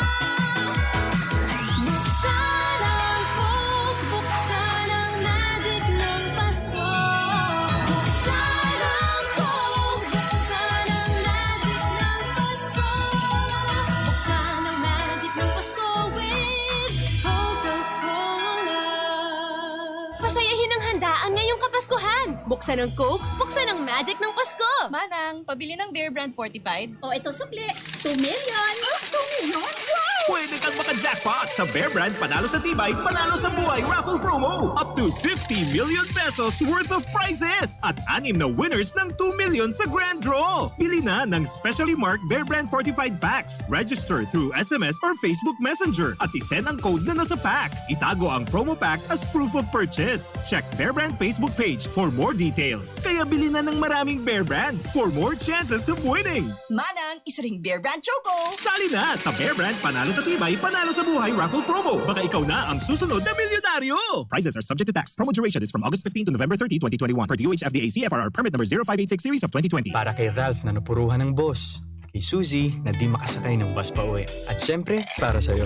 Buksan ang Coke, buksan ang magic ng Pasko. Buksan ang Coke, buksan ang magic ng Pasko. Buksan ang magic ng Pasko with Coca-Cola. Pasayahin ang handaan ngayong Kapaskuhan. Buksan ang Coke, buksan ang magic ng Pasko. Manang, pabili ng Bear Brand Fortified. O, ito sukli. Two million. Two million? Wow! Pwede kang maka-jackpot sa Bear Brand Panalo sa Tibay, Panalo sa Buhay Raffle Promo. Up to fifty million pesos worth of prizes at anim na winners ng two million sa grand draw. Bili na ng specially marked Bear Brand Fortified Packs. Register through S M S or Facebook Messenger at isend ang code na nasa pack. Itago ang promo pack as proof of purchase. Check Bear Brand Facebook page for more details. Kaya bili na ng maraming Bear Brand for more chances of winning. Manang, isa ring Bear Brand Choco. Sali na sa Bear Brand Panalo sa Tibay, Panalo sa Buhay Raffle Promo. Baka ikaw na ang susunod na milyonaryo. Prizes are subject to tax. Promo duration is from August fifteen to November thirty, twenty twenty-one, per D O H F D A C F R R permit number zero five eight six series of twenty twenty. Para kay Ralph na napuruhan ng boss, kay Suzy na di makasakay ng bus pa uwi, at syempre, para sa'yo.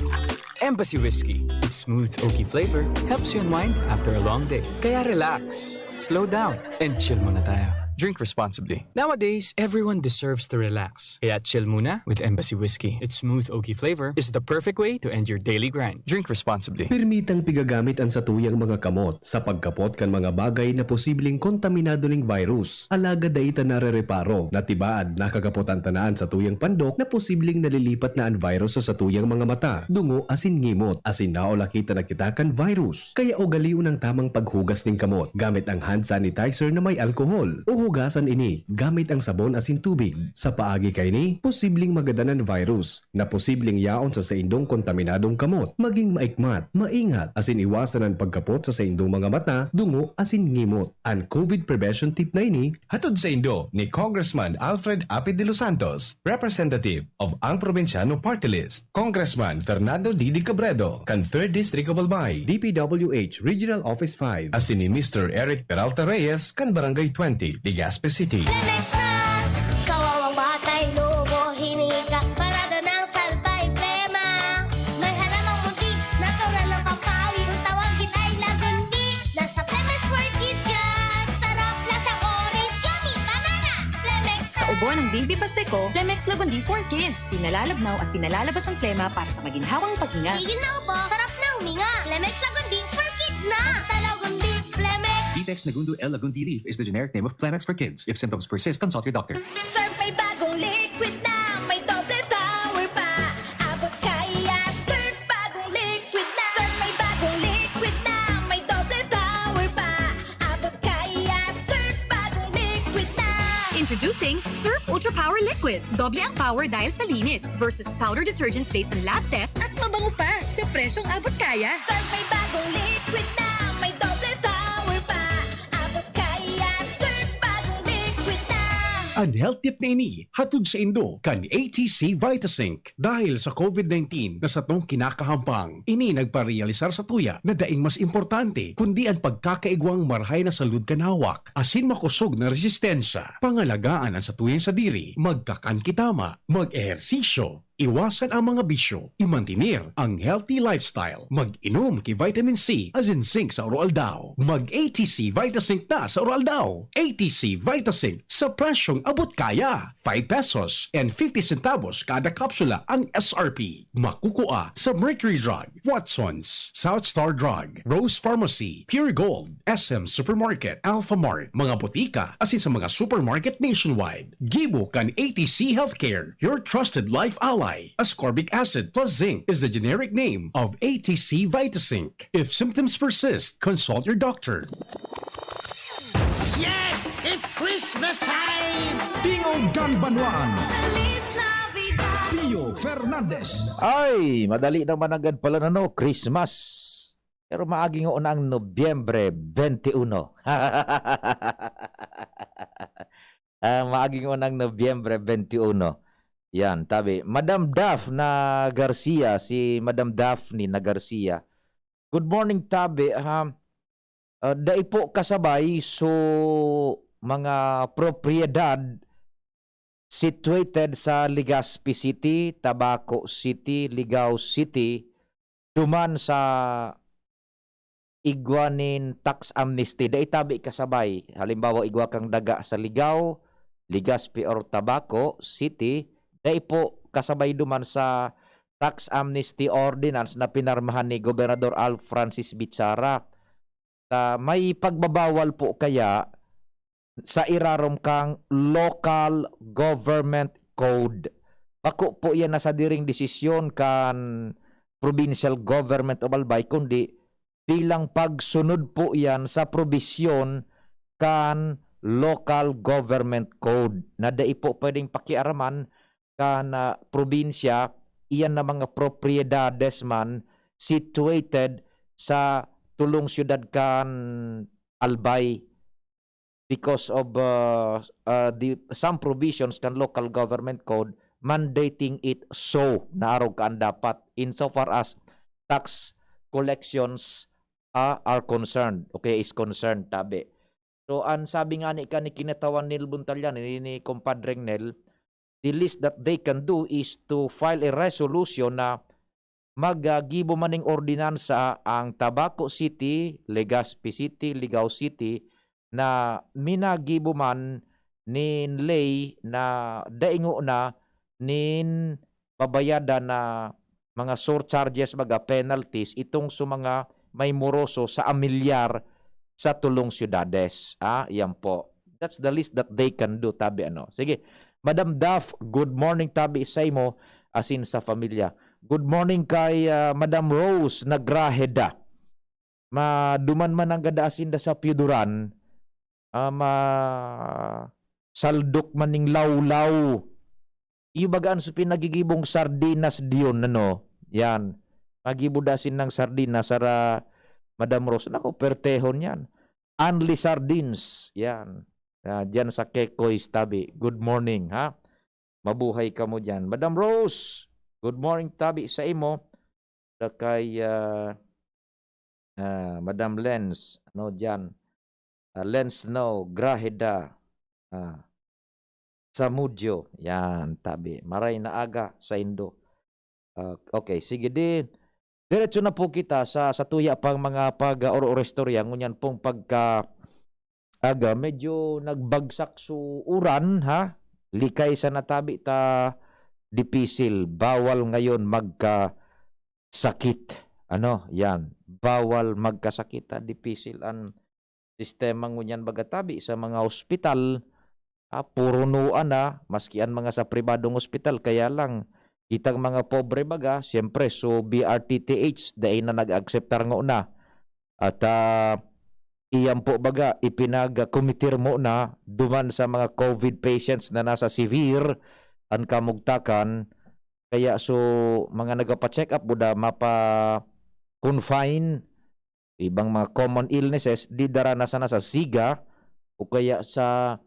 Embassy Whiskey. Its smooth oaky flavor helps you unwind after a long day. Kaya relax, slow down, and chill muna tayo. Drink responsibly. Nowadays, everyone deserves to relax. Kaya chill muna with Embassy Whiskey. Its smooth oaky flavor is the perfect way to end your daily grind. Drink responsibly. Permitang pigagamit an satuyang mga kamot sa pagkapot kan mga bagay na posibleng kontaminado ning virus. Alagad dai ta narereparo na tibaad nakakapot an tanan satuyang pandok na posibleng nalilipat na an virus sa satuyang mga mata, dungo asin ngimot, asin naulakita na kita kan virus. Kaya ugalion ang tamang paghugas nin kamot gamit ang hand sanitizer na may alkohol, o hugasan ini gamit ang sabon asin tubig. Sa paagi kaini, posibleng magadan an virus na posibleng yaon sa saindong kontaminadong kamot. Maging maikmat, maingat, asin iwasan an pagkapot sa saindong mga mata, dungo, asin ngimot. An COVID prevention tip na ini, hatod saindo ni Congressman Alfred Apid de los Santos, representative of Ang Probinsyano Party List, Congressman Fernando Didi Cabredo, kan Third District of Albay, D P W H Regional Office five, asin ni Mister Eric Peralta Reyes, kan Barangay twenty, Legazpi City. Lemex na! Kawawang batay, lobo, hinika, parada ng salbay, plema. May halamang muntik, natural na pampawi. Kung tawagin ay lagundi, nasa Plemex for Kids yan. Sarap, lasang orange, yummy, banana. Plemex Sa ubo ng Baby Pasteco, Plemex Lagundi for Kids. Pinalalabnaw at pinalalabas ang plema para sa maginhawang paghinga. Tigil na ubo, sarap na huminga. Plemex Lagundi for Kids na. Basta Lagundi, Plemex. Ditex Nagundo L Lagundi Leaf is the generic name of Plemex for Kids. If symptoms persist, consult your doctor. Surf may bagong liquid na, may doble power pa. Abot kaya, Surf bagong liquid na. Surf may bagong liquid na, may doble power pa. Abot kaya, Surf bagong liquid na. Introducing Surf Ultra Power Liquid. Doble ang power dahil sa linis versus powder detergent based on lab test at mabango pa. Sa Presyong abot kaya. Surf may bagong liquid na may doble power pa. Abot kaya, Surf bagong liquid na. An health tip na ini hatod saindo kan A T C Vitazinc. Dahil sa COVID nineteen na satong kinakahampang, ini nagparealisar satuya na daing mas importante kundi an pagkakaigwang marahay na salud kan hawak asin makosog na resistensya. Pangalagaan an satuyang sadiri, magkakan ki tama, mag-ehersisyo, iwasan ang mga bisyo, imantener ang healthy lifestyle, mag-inom ki vitamin C asin zinc sa aroaldaw. Mag-A T C Vitazinc na sa aroaldaw. A T C Vitazinc sa presyong abot kaya. Five pesos and fifty centavos kada kapsula ang S R P. Makukua sa Mercury Drug, Watson's, South Star Drug, Rose Pharmacy, Pure Gold, S M Supermarket, Alphamart, mga botika, asin sa mga supermarket nationwide. Gibo kan A T C Healthcare, your trusted life ally. Ascorbic acid plus zinc is the generic name of A T C Vitazinc. If symptoms persist, consult your doctor. Yes! It's Christmas time! Tingog kan Banwaan, Feliz Navidad! Pio Fernandez. Ay, madali nang mananggad pala na, no, Christmas. Pero maagi ngona ang Nobyembre twenty-one. Ah, maagi ngona ang Nobyembre twenty-one. Yan, tabi. Madam Daphna Garcia, si Madam Daphne na Garcia. Good morning, tabi. Ha? Ah, dai po kasabay, so, mga propiedad situated sa Legazpi City, Tabaco City, Ligao City, duman sa igwa nin tax amnesty. Dai tabi kasabay. Halimbawa, igwa kang daga sa Ligao, Legazpi or Tabaco City, dai po kasabay duman sa tax amnesty ordinance na pinarmahan ni Gobernador Alf Francis Bichara. Ta may pagbabawal po kaya sa irarom kang Local Government Code. Bako po yan na sadiring desisyon kan Provincial Government of Albay, kundi bilang pagsunod po yan sa probisyon kan Local Government Code na dai po pwedeng pakiaraman kan, ah, probinsya, iyan na mga propiedades man situated sa tulong syudad kan Albay because of, ah, ah, the, some provisions kan Local Government Code mandating it so na arog kaan dapat insofar as tax collections, ah, are concerned, okay, is concerned, tabi. So, an sabi ngani kan ni Kinatawan Nel Buntalyan, ni, ni Compadreng Nel, the least that they can do is to file a resolution na maggibo man ning ordinansa ang Tabaco City, Legazpi City, Ligao City, na minagibo man nin ley na dai ngona nin babayadan na mga surcharges, baga penalties, itong sa mga may moroso sa amilyar sa tulong syudades. Ah, yan po. That's the least that they can do, tabi ano. Sige, Madam Daph, good morning, tabi saimo, asin sa pamilya. Good morning kay, ah, Madam Rose Nagraheda. Maduman man ang gada asin da sa Pioduran, ah, ma-, saldok man ning lawlaw. Iyo baga an su-, pinagigibong sardinas diyon, ano? Yan. Magibo da asin ng sardinas, sara, Madam Rose. Naku, pertehon yan. Only sardines. Yan. Ah, diyan sa Kekoy's tabi. Good morning, ha? Mabuhay kamo diyan. Madam Rose, good morning, tabi saimo. Da kay, ah, ah, Madam Lens, ano diyan? Ah, Lens, no, Graheda. Ah, Samudio. Yan, tabi. Maray na aga saindo. Ah, okay, sige di. Diretso na po kita sa, sa tuya pang mga pag-, or, or istorya. Ngunyan pong pagka-, aga, medyo nagbagsak so uran, ha? Likay sa natabi ta, dipisil. Bawal ngayon magkasakit. Ano? Yan. Bawal magkasakit, ha? Dipisil an sistema ngunyan baga tabi sa mga ospital, ah, purunoan na, maski an mga sa pribadong ospital. Kaya lang, kitang mga pobre baga, siyempre, so B R T T H, dai na nag-akseptar ngona. At, ah, iyan po baga, ipinag-committee mo na duman sa mga COVID patients na nasa severe an kamugtakan. Kaya so, mga nagapa-check up, buda mapa-, confine, ibang mga common illnesses, didara na sana sa siga o kaya sa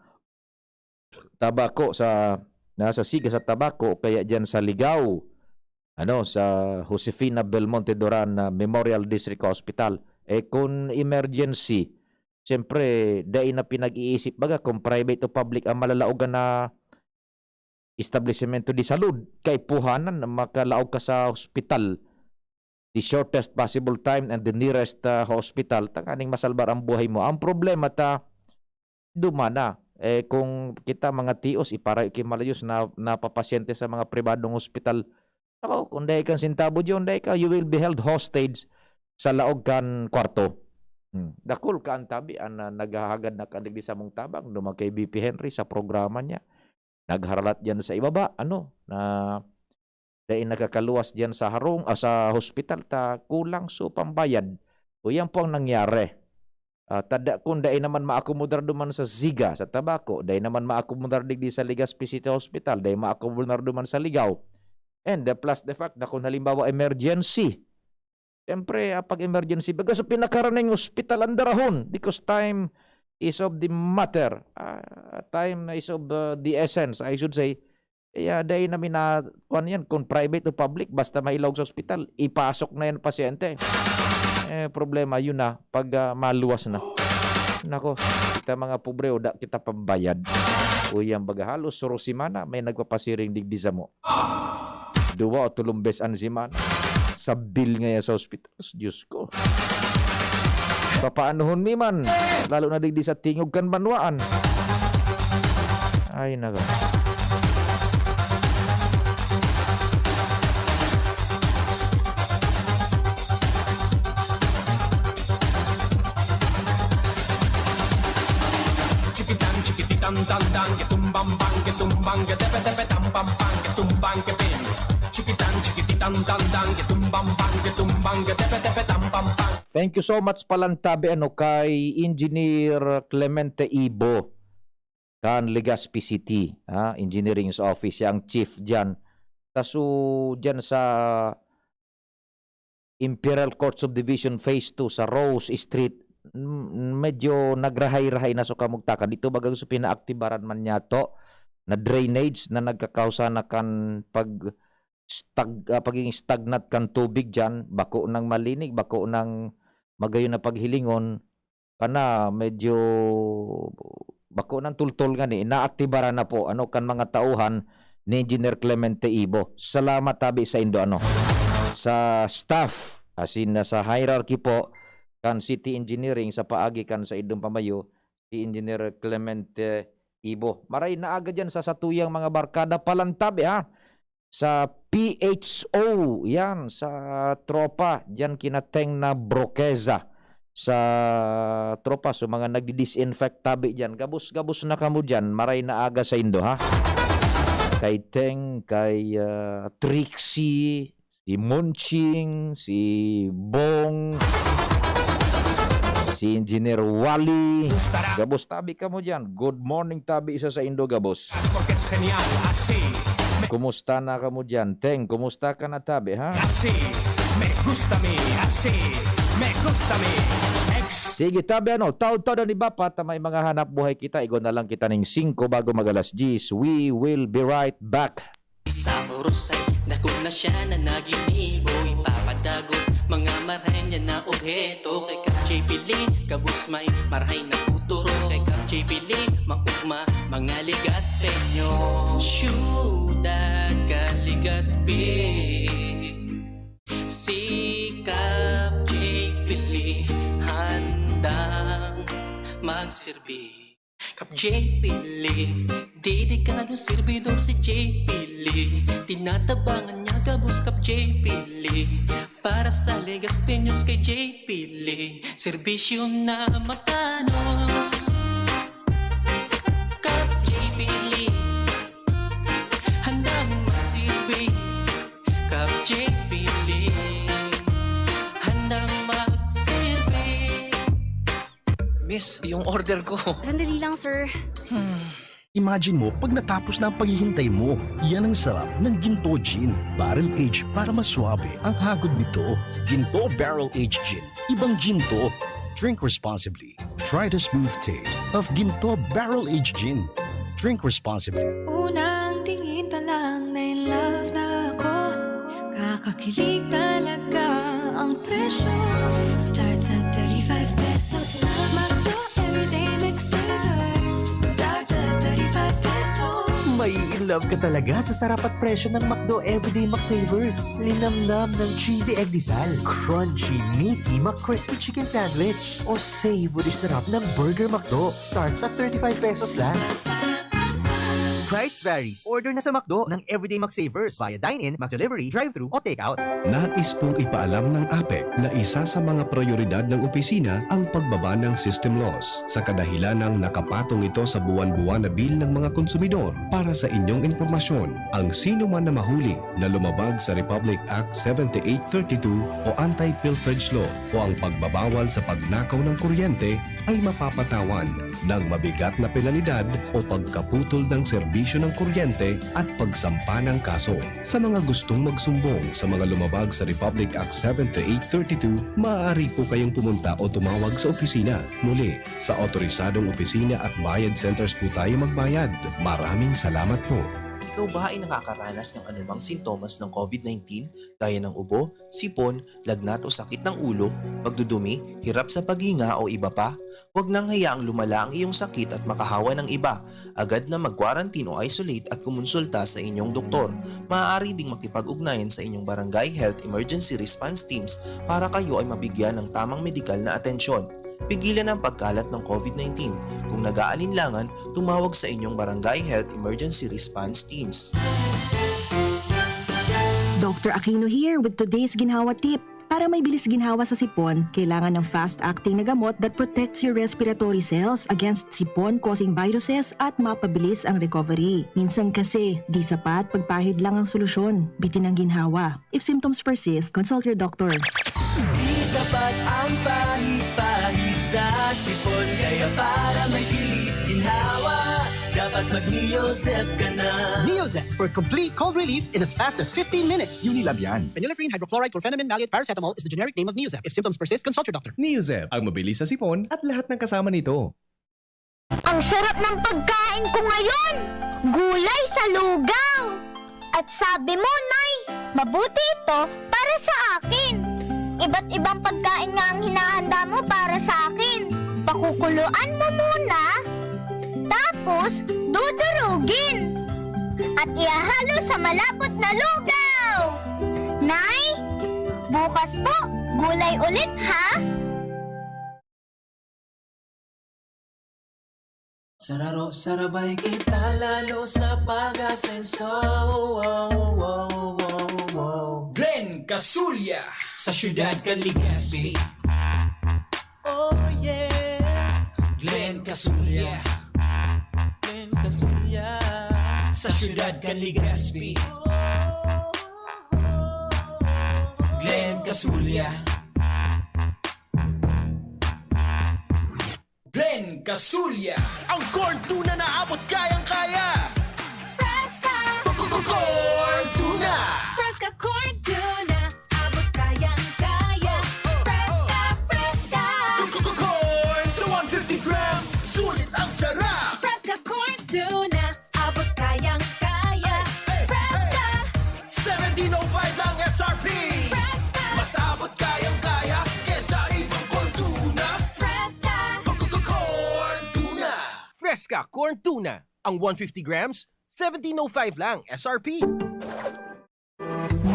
tabako, sa, na sa siga, sa tabako o kaya diyan sa Ligao, ano, sa Josefina Belmonte Duran na Memorial District Hospital. Eh, kung emergency, siyempre, dai na pinag-iisip, baga, kung private o public ang malalaogan na establisemento de salud, kaipuhanan na makalaog ka sa hospital, the shortest possible time and the nearest, ah, hospital, tanganing masalbar ang buhay mo. Ang problema ta, duman na. Eh, kung kita mga tios, iparayo ki malayos na napapasyente sa mga pribadong hospital. Ako, kung dai kang sentabo diyon, dai ka, you will be held hostage sa laog kan kwarto. Hmm. Dakul ka ang tabi, an, ah, naghahagad na kandigdi sa mong tabang, duman kay B P Henry sa programa niya. Nagharalat diyan sa ibaba, ano, na dai nakakaluwas diyan sa harong, ah, sa hospital ta kulang so pambayad. O, yan po ang nangyari. Ah, tada, kung dai naman maakomodar duman sa siga, sa tabako, dai naman maakomodar digdi sa Legazpi City Hospital, dai maakomodar duman sa Ligao. And, uh, plus the fact na kung halimbawa emergency, siyempre, ah, pag emergency, baga sa pinakaraning hospital ang darahon because time is of the matter. Ah, time na is of, uh, the essence, I should say. Kaya dai namin na, kuwan yan, kung private o public, basta mailaog sa ospital, ipasok na yan pasyente. Eh, problema, yun na, pag, ah, maluwas na. Nako, kita mga pobre, o da kita pambayad. Uy, ang baga, halos suro semana, may nagpapasiring digdi samo. Duwa o tulong bes an semana. Sa bill ngaya sa ospital. Diyos ko. Papaanohon mi man, lalo na digdi sa tingog kan banwaan. Ay, nako. Chikitan, chikititan, tan, tan, ketumbang, bang, ketumbang, ketepe, tepe, tam, pam, pang, ketumbang, kepin. Chikitan, chikititan, tan, tan, ketumbang, bang, ketumbang, ketepe, tepe, tam, pam, pang. Thank you so much, Palantabi, ano, kay Engineer Clemente Ibo, kan Legazpi City, ha, Engineering's Office, siya ang chief diyan. Taso diyan sa Imperial Court Subdivision Phase two sa Rose Street, m-, medyo nagrahay-rahay na so kamugtakan. Dito baga so pinaaktibaran man niya to na drainage na nagkakausa na kan pag stag-, ah, pagiging stagnant kan tubig diyan, bako nang malinig, bako nang magayon na paghilingon, kana medyo bako nang tultol ngani, naaktibaran na po, ano, kan mga tauhan ni Engineer Clemente Ibo. Salamat tabi sa indo, ano, sa staff, as in, sa hierarchy po, kan City Engineering sa paagi kan sa idong pamayo, si Engineer Clemente Ibo. Maray na aga diyan sa satuyang mga barkada, Palantabi, ha? Sa P H O, yan, sa tropa, diyan kinateng na Broqueza. Sa tropa, so mga nagdi-disinfect tabi diyan, gabos-gabos na kamo diyan, maray na aga sa indo, ha? Kay Teng, kay, ah, Trixie, si Munching, si Bong, si Engineer Wally. Gabos tabi kamo diyan. Good morning tabi isa sa indo, gabos. Porque es genial, así. Kumusta na kamo diyan? Teng, kumusta ka na tabi, ha? Así, me gusta a mí, así, me gusta a mí. Ex- Sige, tabi, ano, taod-taod ang iba pa, ta may mga hanap buhay kita. Igwa na lang kita ning singko bago mag alas diyes. We will be right back. Sa oros ay dako na siya na naginibo, ipapadagos mga marahay niya na obheto. Kay Kap J P Lee, gabos may marahay na futuro. Kay Kap J P Lee, maugma mga Legazpeño. Syudad kan Legazpi, si Kap J P Lee handang magserbi. Kap J P Lee, dedikadong serbidor si J P Lee. Tinatabangan niya gabos Kap J P Lee. Para sa Legazpeños kay J P Lee, serbisyo na matanos. Kap J P Lee, handang magserbi. Kap J P Lee, handang magserbi. Miss, yung order ko. Sandali lang, sir. Hmm. Imagine mo pag natapos na ang paghihintay mo. Yan ang sarap ng Ginto Gin. Barrel aged para mas suabe ang hagod nito. Ginto Barrel Aged Gin. Ibang Ginto. Drink responsibly. Try the smooth taste of Ginto Barrel Aged Gin. Drink responsibly. Unang tingin pa lang na in love na ako. Kakakilig talaga ang presyo. Starts at thirty-five pesos lang. McDo Everyday McSavers. Starts at thirty-five pesos. Mai-in love ka talaga sa sarap at presyo ng McDo Everyday McSavers. Linamnam ng cheesy egg disal, crunchy, meaty, McCrispy chicken sandwich, o savory sarap ng Burger McDo. Starts at thirty-five pesos lang. Price varies. Order na sa McDo ng Everyday McSavers via dine-in, McDelivery, drive-thru, o take-out. Nais pong ipaalam ng APEC na isa sa mga prioridad ng opisina ang pagbaba ng system loss, sa kadahilanang nakapatong ito sa buwan-buwan na bill ng mga konsumidor. Para sa inyong impormasyon, ang sino man na mahuli na lumabag sa Republic Act seventy-eight thirty-two o Anti-Pilferage Law o ang pagbabawal sa pagnakaw ng kuryente ay mapapatawan ng mabigat na penalidad o pagkaputol ng serbisyo ng kuryente at pagsampa ng kaso. Sa mga gustong magsumbong sa mga lumabag sa Republic Act seventy-eight thirty-two, maaari po kayong pumunta o tumawag sa opisina. Muli, sa otorisadong opisina at bayad centers po tayo magbayad. Maraming salamat po. Ikaw ba ay nakakaranas ng anumang sintomas ng COVID nineteen gaya ng ubo, sipon, lagnat o sakit ng ulo, pagdudumi, hirap sa paghinga o iba pa? Huwag nang hayaang lumala ang iyong sakit at makahawa ng iba. Agad na mag-quarantine o isolate at kumonsulta sa inyong doktor. Maaari ding makipag-ugnayan sa inyong barangay health emergency response teams para kayo ay mabigyan ng tamang medikal na atensyon. Pigilan ang pagkalat ng COVID nineteen. Kung nag-aalinlangan, tumawag sa inyong barangay health emergency response teams. Doctor Aquino here with today's ginhawa tip. Para may bilis ginhawa sa sipon, kailangan ng fast-acting na gamot that protects your respiratory cells against sipon-causing viruses at mapabilis ang recovery. Minsan kasi, di sapat pagpahid lang ang solusyon, bitin ang ginhawa. If symptoms persist, consult your doctor. Di sapat ang pahid-pahid sa sipon, kaya para may bilis ginhawa, dapat mag-Neozep ka na. Neozep for complete cold relief in as fast as fifteen minutes. Unilab yan. Phenylephrine hydrochloride chlorphenamine maleate paracetamol is the generic name of Neozep. If symptoms persist, consult your doctor. Neozep, ang mabilis sa sipon at lahat ng kasama nito. Ang sarap ng pagkain ko ngayon! Gulay sa lugaw! At sabi mo, Nay, mabuti ito para sa akin. Iba't ibang pagkain nga ang hinahanda mo para sa akin. Pakukuluan mo muna, tapos dudurugin. At ihahalo sa malapot na lugaw. Nay, bukas po, gulay ulit ha? Sararo, sarabay kita lalo sa pag-asenso. Wow, wow, wow, wow. Glenn Casulya sa siyudad kan Legazpi. Oh yeah. Glenn Casulya. Glenn Casulya sa siyudad kan Legazpi. Glenn Casulya. Glenn Casulya. Ang corn tuna na abot kayang-kaya. Fresca! Corn tuna. Fresca corn tuna, abot kayang-kaya. Fresca, fresca! Corn sa one fifty grams, sulit ang sarap. Fresca corn tuna, abot kayang-kaya. Fresca! Seventeen oh five lang S R P. Fresca! Mas abot kayang-kaya kesa ibang corn tuna. Fresca! Corn tuna. Fresca corn tuna. Ang one fifty grams, seventeen oh five lang S R P.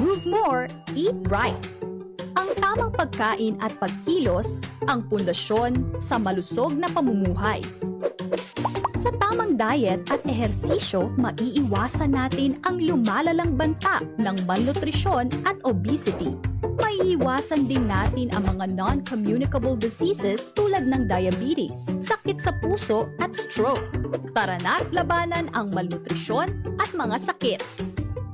Move more, eat right. Ang tamang pagkain at pagkilos ang pundasyon sa malusog na pamumuhay. Sa tamang diet at ehersisyo, maiiwasan natin ang lumalalang banta ng malnutrisyon at obesity. Maiiwasan din natin ang mga non-communicable diseases tulad ng diabetes, sakit sa puso at stroke. Tara na't labanan ang malnutrisyon at mga sakit.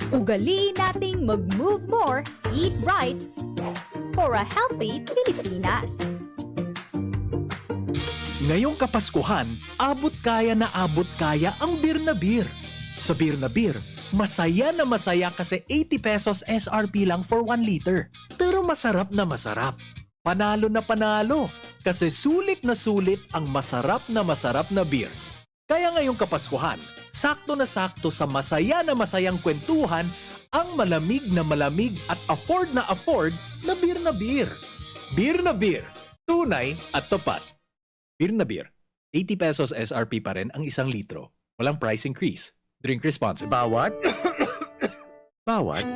Ugaliin nating mag-move more, eat right for a healthy Pilipinas. Ngayong Kapaskuhan, abot kaya na abot kaya ang Beer na Beer. Sa Beer na Beer, masaya na masaya kasi eighty pesos S R P lang for one liter. Pero masarap na masarap. Panalo na panalo, kasi sulit na sulit ang masarap na masarap na beer. Kaya ngayong Kapaskuhan, sakto na sakto sa masaya na masayang kwentuhan ang malamig na malamig at afford na afford na Beer na Beer. Beer na Beer, tunay at tapat. Beer na Beer, eighty pesos S R P pa rin ang isang litro. Walang price increase. Drink responsibly. Bawat, bawat,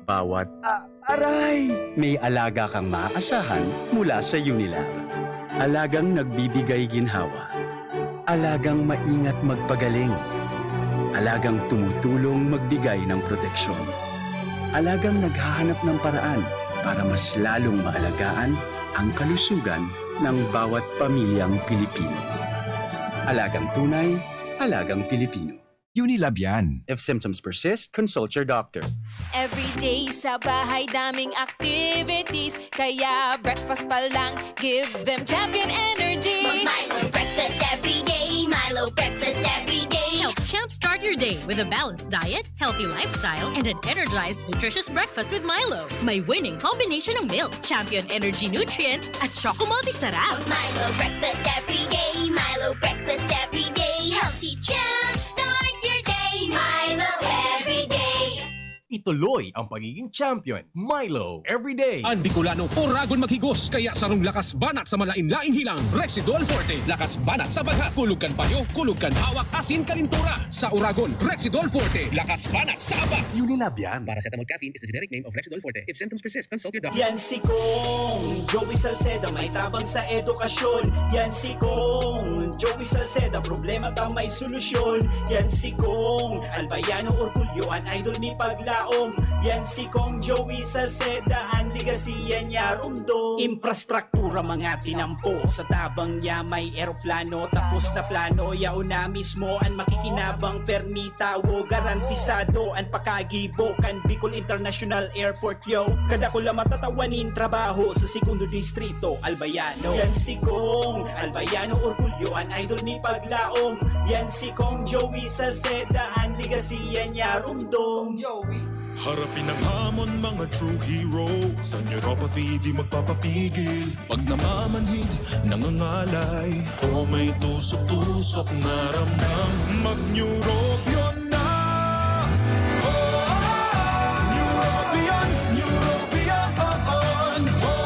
bawat, Ah, aray! May alaga kang maaasahan mula sa Unilab. Alagang nagbibigay ginhawa. Alagang maingat magpagaling. Alagang tumutulong magbigay ng proteksyon. Alagang naghahanap ng paraan para mas lalong maalagaan ang kalusugan ng bawat pamilyang Pilipino. Alagang tunay, alagang Pilipino. Unilab yan. If symptoms persist, consult your doctor. Everyday sa bahay daming activities. Kaya breakfast pa lang, give them champion energy. Milo breakfast every day. Milo breakfast every day. Help jumpstart your day with a balanced diet, healthy lifestyle, and an energized, nutritious breakfast with Milo. May winning combination ng milk, champion energy nutrients, at choco multi sarap. Milo breakfast every day. Milo breakfast every day. Helps you jumpstart your day. Milo every day. Ituloy ang pagiging champion. Milo, everyday. An Bicolano, oragon maghigos, kaya sarong lakas banat sa malain-laing hilang, Rexidol Forte. Lakas banat sa baghat, kulog kan payo, kulog kan hawak, asin kalintura. Sa oragon, Rexidol Forte, lakas banat sa aba. Unilab yan. Paracetamol caffeine is the generic name of Rexidol Forte. If symptoms persist, consult your doctor. Yan si Kong Joey Salceda, may tabang sa edukasyon. Yan si Kong Joey Salceda, problema ta may solusyon. Yan si Kong Albayano Orgulyo, an idol mi paglaom. Yan si Kong Joey Salceda, an legacy yan niya rumdom. Infrastruktura mga tinampo, sa tabang niya may eroplano. Tapos na plano, yaon na mismo an makikinabang. Permi tawo, garantisado an pakagibo kan Bicol International Airport, yo. Kadakula matatawan nin trabaho sa segundo distrito, Albayano. Yan si Kong Albayano Orgulyo, an idol mi paglaom. Yan si Kong Joey Salceda, an legacy yan niya rumdom. Joey. Harapin ang hamon, mga true hero. Sa neuropathy, di magpapapigil. Pag namamanhid, nangangalay, o may tusok-tusok na ramdam, mag-Neurobion na! Oh, Neurobion, Neurobion, oh, oh.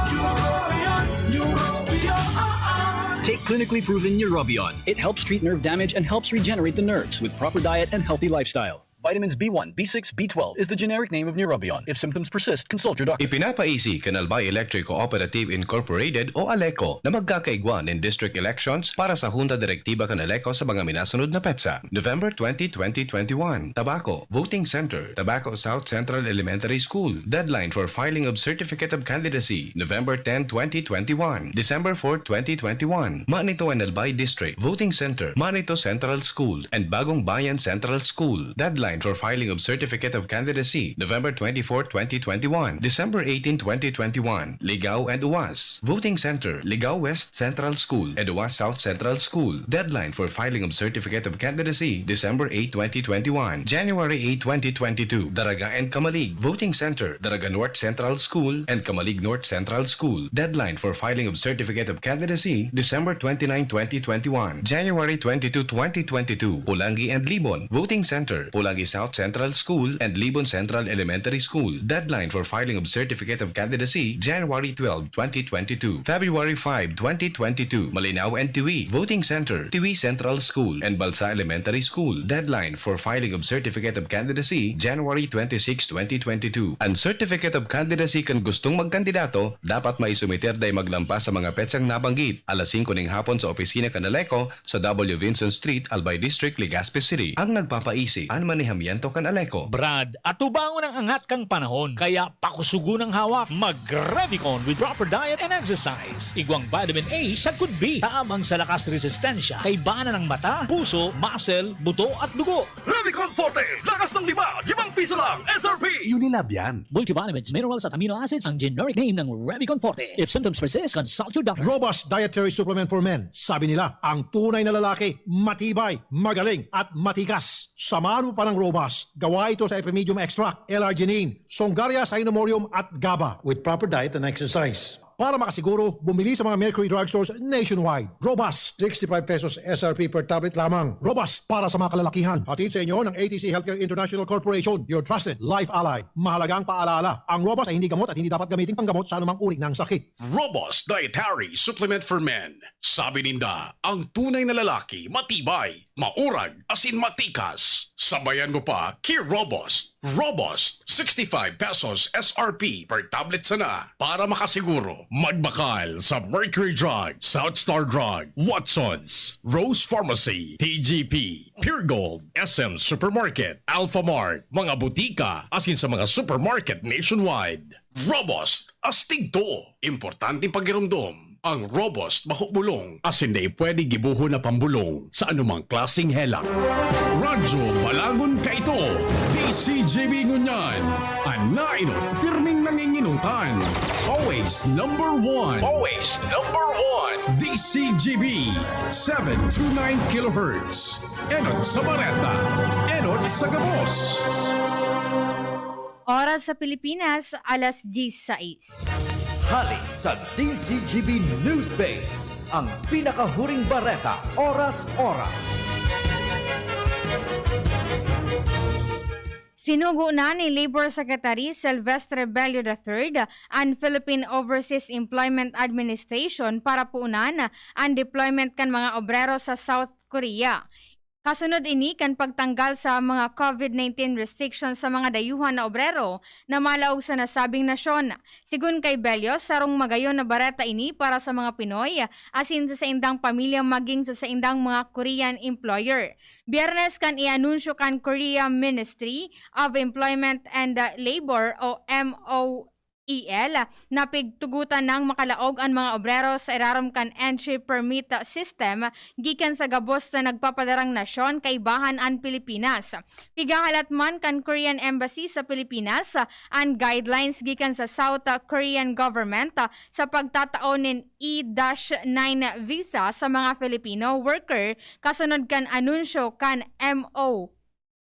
Neurobion, Neurobion, oh, oh. Take clinically proven Neurobion. It helps treat nerve damage and helps regenerate the nerves with proper diet and healthy lifestyle. Vitamins B one, B six, B twelve is the generic name of Neurobion. If symptoms persist, consult your doctor. Ipinapaisi kan Albay Electric Cooperative Incorporated o ALECO na magkakaigwa nin district elections para sa Junta Direktiba kan ALECO sa mga minasunod na petsa: November twenty, twenty twenty-one, Tabaco, Voting Center, Tabaco South Central Elementary School. Deadline for filing of certificate of candidacy, November ten, twenty twenty-one, December four, twenty twenty-one. Manito and Albay District, Voting Center, Manito Central School and Bagong Bayan Central School. Deadline for filing of certificate of candidacy, November twenty-four, twenty twenty-one, December eighteen, twenty twenty-one. Ligao and Uwas, Voting Center, Ligao West Central School and Uwas South Central School. Deadline for filing of certificate of candidacy, December eight, twenty twenty-one, January eight, twenty twenty-two. Daraga and Camalig, Voting Center, Daraga North Central School and Camalig North Central School. Deadline for filing of certificate of candidacy, December twenty-nine, twenty twenty-one, January twenty-two, twenty twenty-two. Polangui and Libon, Voting Center, Polangui South Central School and Libon Central Elementary School. Deadline for filing of certificate of candidacy, January twelve, twenty twenty-two. February five, twenty twenty-two. Malinao and Tiwi, Voting Center, Tiwi Central School and Balsa Elementary School. Deadline for filing of certificate of candidacy, January twenty-six, twenty twenty-two. An certificate of candidacy kan gustong magkandidato dapat maisumiter dai maglampas sa mga petsang nabanggit, alas singko ning hapon sa opisina kan ALECO sa W Vinson Street, Albay District, Legazpi City. Ang nagpapaisi, an maneho Miento kan Aleco. Brad, atubangon ang angat kan panahon, kaya pakusugon ang hawak. Mag-Revicon with proper diet and exercise. Igwang vitamin A sagkod B, tabang sa lakas resistensya, kaibahan ng mata, puso, muscle, buto at dugo. Revicon Forte, lakas ng lima, limang piso lang, S R P! Unilab yan. Multivitamins, minerals at amino acids ang generic name ng Revicon Forte. If symptoms persist, consult your doctor. Robust Dietary Supplement for Men. Sabi nila, ang tunay na lalaki, matibay, magaling, at matikas. Samahan mo pa ng Robust. Gawa ito sa Epimedium Extract, L-arginine, Songaria Cynomorium at GABA. With proper diet and exercise. Para makasiguro, bumili sa mga Mercury Drugstores nationwide. Robust, sixty-five pesos S R P per tablet lamang. Robust para sa mga kalalakihan. Hatid sa inyo ng A T C Healthcare International Corporation, your trusted life ally. Mahalagang paalala, ang Robust ay hindi gamot at hindi dapat gamitin panggamot sa anumang uri ng sakit. Robust Dietary Supplement for Men. Sabi ninda, ang tunay na lalaki, matibay, maurag, asin matikas. Sabayan mo pa ki Robust. Robust, sixty-five pesos S R P per tablet sana. Para makasiguro, magbakal sa Mercury Drug, South Star Drug, Watsons, Rose Pharmacy, T G P, Pure Gold, S M Supermarket, Alphamart, mga butika, asin sa mga supermarket nationwide. Robust, astig to. Importanteng pagiromdom. Ang Robust bako bulong, asin dai pwede gibohon na pambulong sa anumang klaseng helang. Radyo Balagon kaito, D C G B ngunyan, an nainot, pirming nanginginutan. Always number one. Always number one. D C G B, seven two nine kilohertz. Enot sa bareta, enot sa gabos. Oras sa Pilipinas, alas diyesisais. Hali sa D Z G B News Base, ang pinakahuring bareta, oras-oras. Sinugo na ni Labor Secretary Silvestre Bello the third an Philippine Overseas Employment Administration para puunan an deployment kan mga obrero sa South Korea. Kasunod ini kan pagtanggal sa mga COVID nineteen restrictions sa mga dayuhan na obrero na malaog sa nasabing nasyon. Sigon kay Bello, sarong magayon na bareta ini para sa mga Pinoy, asin sa saindang pamilya maging sa saindang mga Korean employer. Biyernes kan ianunsyo kan Korea Ministry of Employment and Labor o M O E L na pigtugotan nang makalaog an mga obrero sa irarom kan entry permit system gikan sa gabos na nagpapadarang nasyon kaibahan an Pilipinas. Pigahalat man kan Korean Embassy sa Pilipinas an guidelines gikan sa South Korean government sa pagtatao nin E dash nine visa sa mga Filipino worker kasunod kan anunsyo kan M O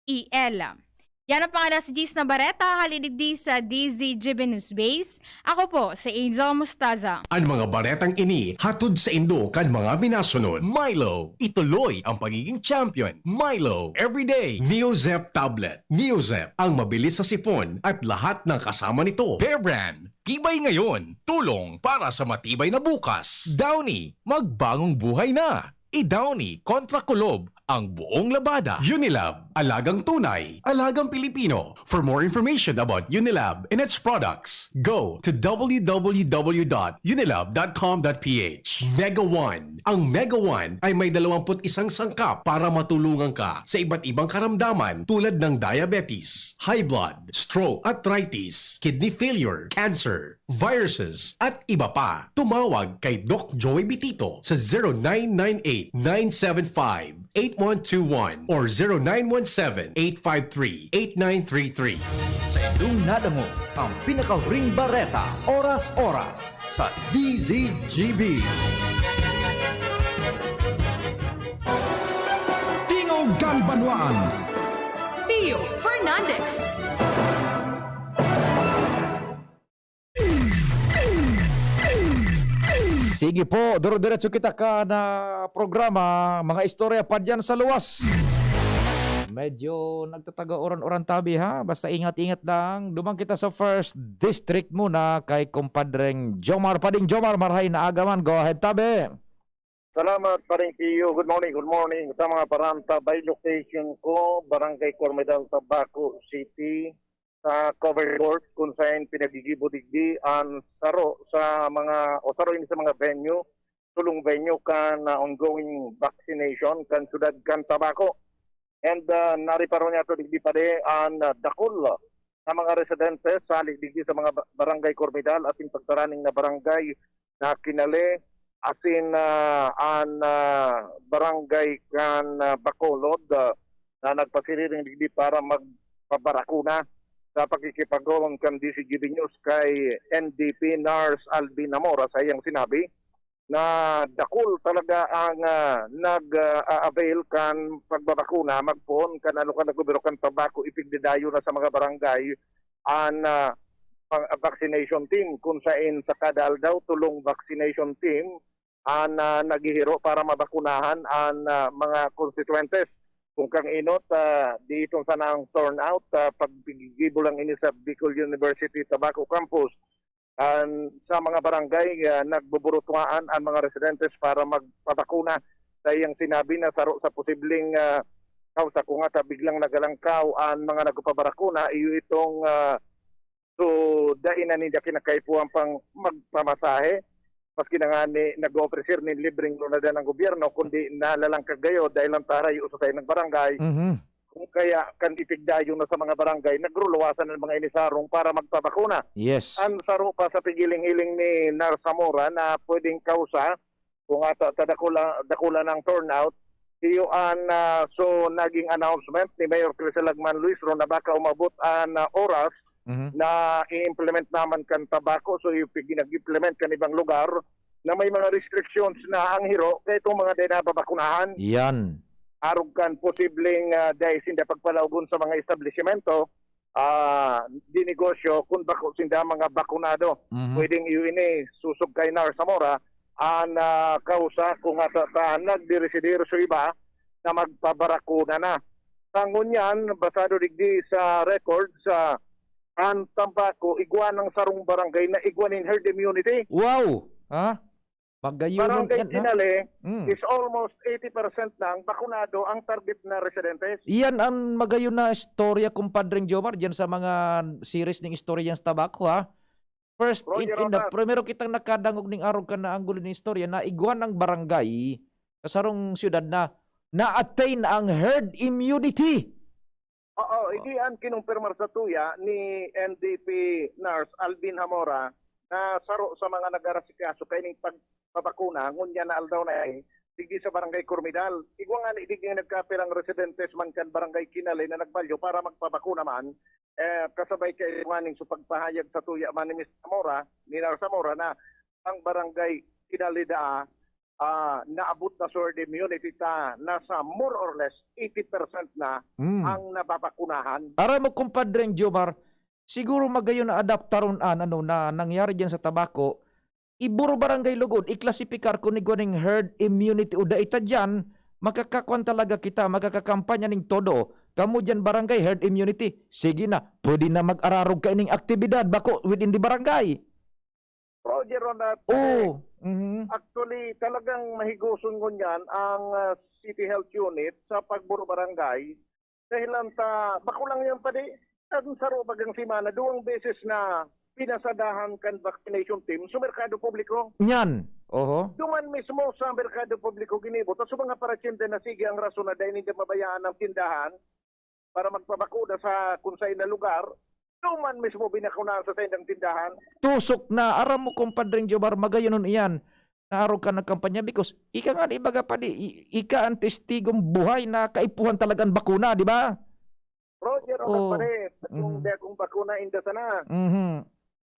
E L. Yan ang pang alas diyes na bareta, hali digdi sa D Z G B News Base. Ako po, si Angel Mostaza. An mga baretang ini hatod saindo kan mga minasunod: Milo, ituloy ang pagiging champion. Milo, everyday. Neozep tablet. Neozep, ang mabilis sa sipon at lahat ng kasama nito. Bear Brand, tibay ngayon, tulong para sa matibay na bukas. Downy, magbagong buhay na. I-Downy kontra kulob ang buong labada. Unilab, alagang tunay, alagang Pilipino. For more information about Unilab and its products, go to w w w dot unilab dot com dot p h. Mega One. Ang Mega One ay may dalawampu't isang sangkap para matulungan ka sa iba't ibang karamdaman tulad ng diabetes, high blood, stroke, arthritis, kidney failure, cancer, viruses, at iba pa. Tumawag kay Doc Joey Bitito sa zero nine nine eight, nine seven five, eight one two one or zero nine one seven, eight five three, eight nine three three. Sa indong nadangog ang pinakahuring bareta, oras-oras sa D Z G B. Tingog kan Banwaan. Pio Fernandez. Sige po, dire-diretso kita kan programa, mga istorya pa diyan sa luwas. Medyo nagtataga uran-uran tabi ha, basta ingat-ingat lang. Duman kita sa first district muna kay kumpadreng Jomar. Pading Jomar, marhay na aga man. Go ahead, tabi. Salamat, Paring Pio. Good morning, good morning. Sa mga paranta, by location ko, Barangay Cormedal, Tabaco City, sa covered court, kung saan pinagigibo digdi ang saro sa mga, o saro ini sa mga venue, tulong venue kan ah, ongoing vaccination kan siyudad kan Tabaco. And ah, nariparo niya to digdi pa di an ah, dakul na mga residente sali digdi sa mga ba- barangay Cormidal asin pagtaraning na barangay na Kinale asin ah, an ah, barangay kan ah, Bacolod ah, na nagpasiriring digdi para magpabarakuna sa pakikipaghoon kan D C G B News kay N D P Nars Alvin Amora sa iyang sinabi na dakul talaga ang ah, nag-a-avail kan pagbabakuna, magpoon kan ano kan nagobero kan tabako, ipigdadayo na sa mga barangay an ah, pang- vaccination team, kung sain sa kada aldaw tulong vaccination team an ah, naghihiro para mabakunahan an ah, mga konstituentes. Kung kang inot, ah, di itong sana ang turnout, ah, paggigibo lang ini sa Bicol University Tabaco Campus. An sa mga barangay, ah, nagbuburutuhaan an mga residentes para magpabakuna. Sa iyang sinabi na saro sa posibleng ah, kausa ko nga ta biglang nagalangkaw an mga nagpapabarakuna, iyo itong ah, so dai na ninda kinakaipuhan pang magpamasahe. Maski na nga ni nag-ofrecer nin libreng lunadan ang gobyerno, kundi nalalangkag gayo dahil lang taray uso sa ilang barangay. Mhm. Kung kaya kan itigdayon na sa mga barangay, nagruluwasan ang mga inisarong para magpabakuna. Yes. Ang saro pa sa pigiling-hiling ni Nar Zamora na pwedeng kausa kung ata ta dakula, dakula ng turnout, iyo an ah, so naging announcement ni Mayor Criselagman Luis ron na baka umabot an ah, oras Mhm. na i-implement naman kan tabako, so yung pig- nag-implement kan ibang lugar na may mga restrictions na ang hiro kaya itong mga di nababakunahan. Yan. Arog kan posibleng ah, dai sinda pagpalaugon sa mga establishmento, ah, di negosyo, kung bako sinda mga bakunado. Mhm. Pwedeng iyo ini susog kay Nar Zamora, an ah, kausa kung ata ta nagdirisidir sa iba na magpabarakuna na. Sa ngunyan, basado digdi sa record sa an tambako, igwa ng sarong barangay na igwa nin herd immunity. Wow! Ha? Magayon Barangay yan, ha? Kinale Mm. is almost eighty percent na ang bakunado ang target na residentes. Iyan ang magayon na istorya, kumpadreng Jomar, diyan sa mga series ning istorya sa tabako, ha? First, Roger in, in the, Rodas. Primero kitang nakadangog ning arog kan na anggulo ning istorya na igwa ng barangay sa sarong syudad na na-attain ang herd immunity. Oo, idi an kinumpirmar sa tuya ni N D P Nurse Alvin Hamora na saro sa mga nag-arasikaso kaining pagpabakuna, ngunyan na aldaw na ini, digdi sa Barangay Cormidal. Igwa ngani digdi nagkapirang residentes man kan Barangay Kinale na nagbalyo para magpabakuna man, eh, kasabay kay nganing sa pagpahayag sa tuya man ni Mister Zamora, ni Nar Zamora, na ang Barangay Kinale daa, ah, naabot na sa herd immunity ta, nasa more or less eighty percent na Mm. ang nababakunahan. Aram mo, kumpadreng Jomar, siguro magayon na adaptaron an, ano, na nangyari diyan sa tabako, iburo barangay lugod, iklasipikar kun igwa ning herd immunity o dai ta diyan, makakakuan talaga kita, makakakampanya ning todo. Kamo diyan, barangay, herd immunity. Sige na, pwede na mag-ararog kaining aktibidad bako within the barangay. Roger Ronat, Oo. Mhm. actually, talagang mahigoson ngunyan ang ah, City Health Unit sa pagburo barangay. Dahilan ta, bako lang yan pa di, ang saro bagang semana, duwang beses na pinasadahan kan vaccination team sa merkado publiko. Nyan. Oho. Duman mismo sa merkado publiko ginibo, tas sa mga parasyente na sige ang rason na dahil hindi mabayaan ang tindahan para magpabakuna sa kung saan na lugar, duman mismo binakunahan sa saindang tindahan. Tusok na. Aram mo, kumpadreng Jomar, magayon iyan. Naarog ka ng kampanya because ika nga, ibaga pa di, i- ika ang testigong buhay na kaipuhan talagang bakuna, di ba? Roger, ang Oo. pare, kung Mm. di akong bakuna, inda sana. Mhm.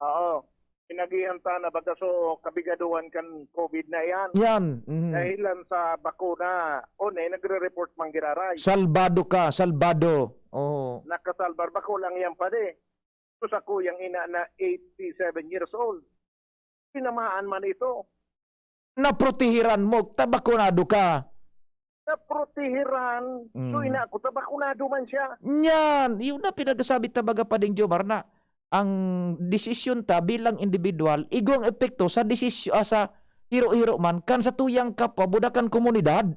Oo. Pinagihan ta na baga so kabigaduhan kan COVID na yan. Yan. Mhm. Dahilan sa bakuna, o na, nagre-report man giraray. Salbado ka, salbado. Oo. Nakasalbar, bako lang yan, pare. Ito sa kuyang ina na eighty-seven years old. Tinamaan man ito. Naprotehiran mo, tabakunado ka. Naprotehiran. So, Mm. ina ko, tabakunado man siya. Yan. Yun na pinagsasabi ta baga pa ding Jomar na ang desisyon ta bilang individual, igwang epekto sa desisyon, ah, sa hiro-hiro man, kan sa tuyang kapwa, buda kan komunidad.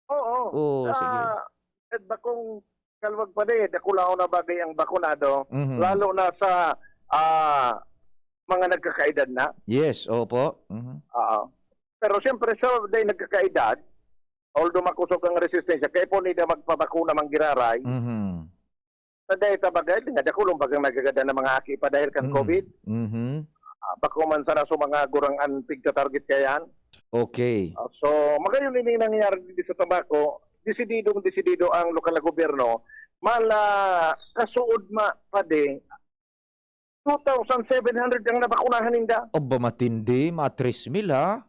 Oo. Oo, Ah, sige. At bakong kalwag pa di, dakulaon na bagay ang bakunado, Mhm. lalo na sa ah, mga nagkakaedad na. Yes, opo. Mhm. Oo. Pero siyempre, sa dahil nagkakaedad, Although makosog ang resistensya, kaya po nila magpabakuna man giraray. Mhm. Sa dahil sa bagay, nga dakulong bagang nagagadan ng mga aki pa dahil kan Mm. covid. Mhm. Ah, bako man sana sa mga gurang an pigta-target kayan. Okay. Ah, so, magayon ini nangyayari dito sa tabako. Desididong desidido ang lokal na gobyerno. Mala, kasuod ma, padi, two thousand seven hundred ang nabakunahan ninda. Aba, matindi. Mga tres mil, ha?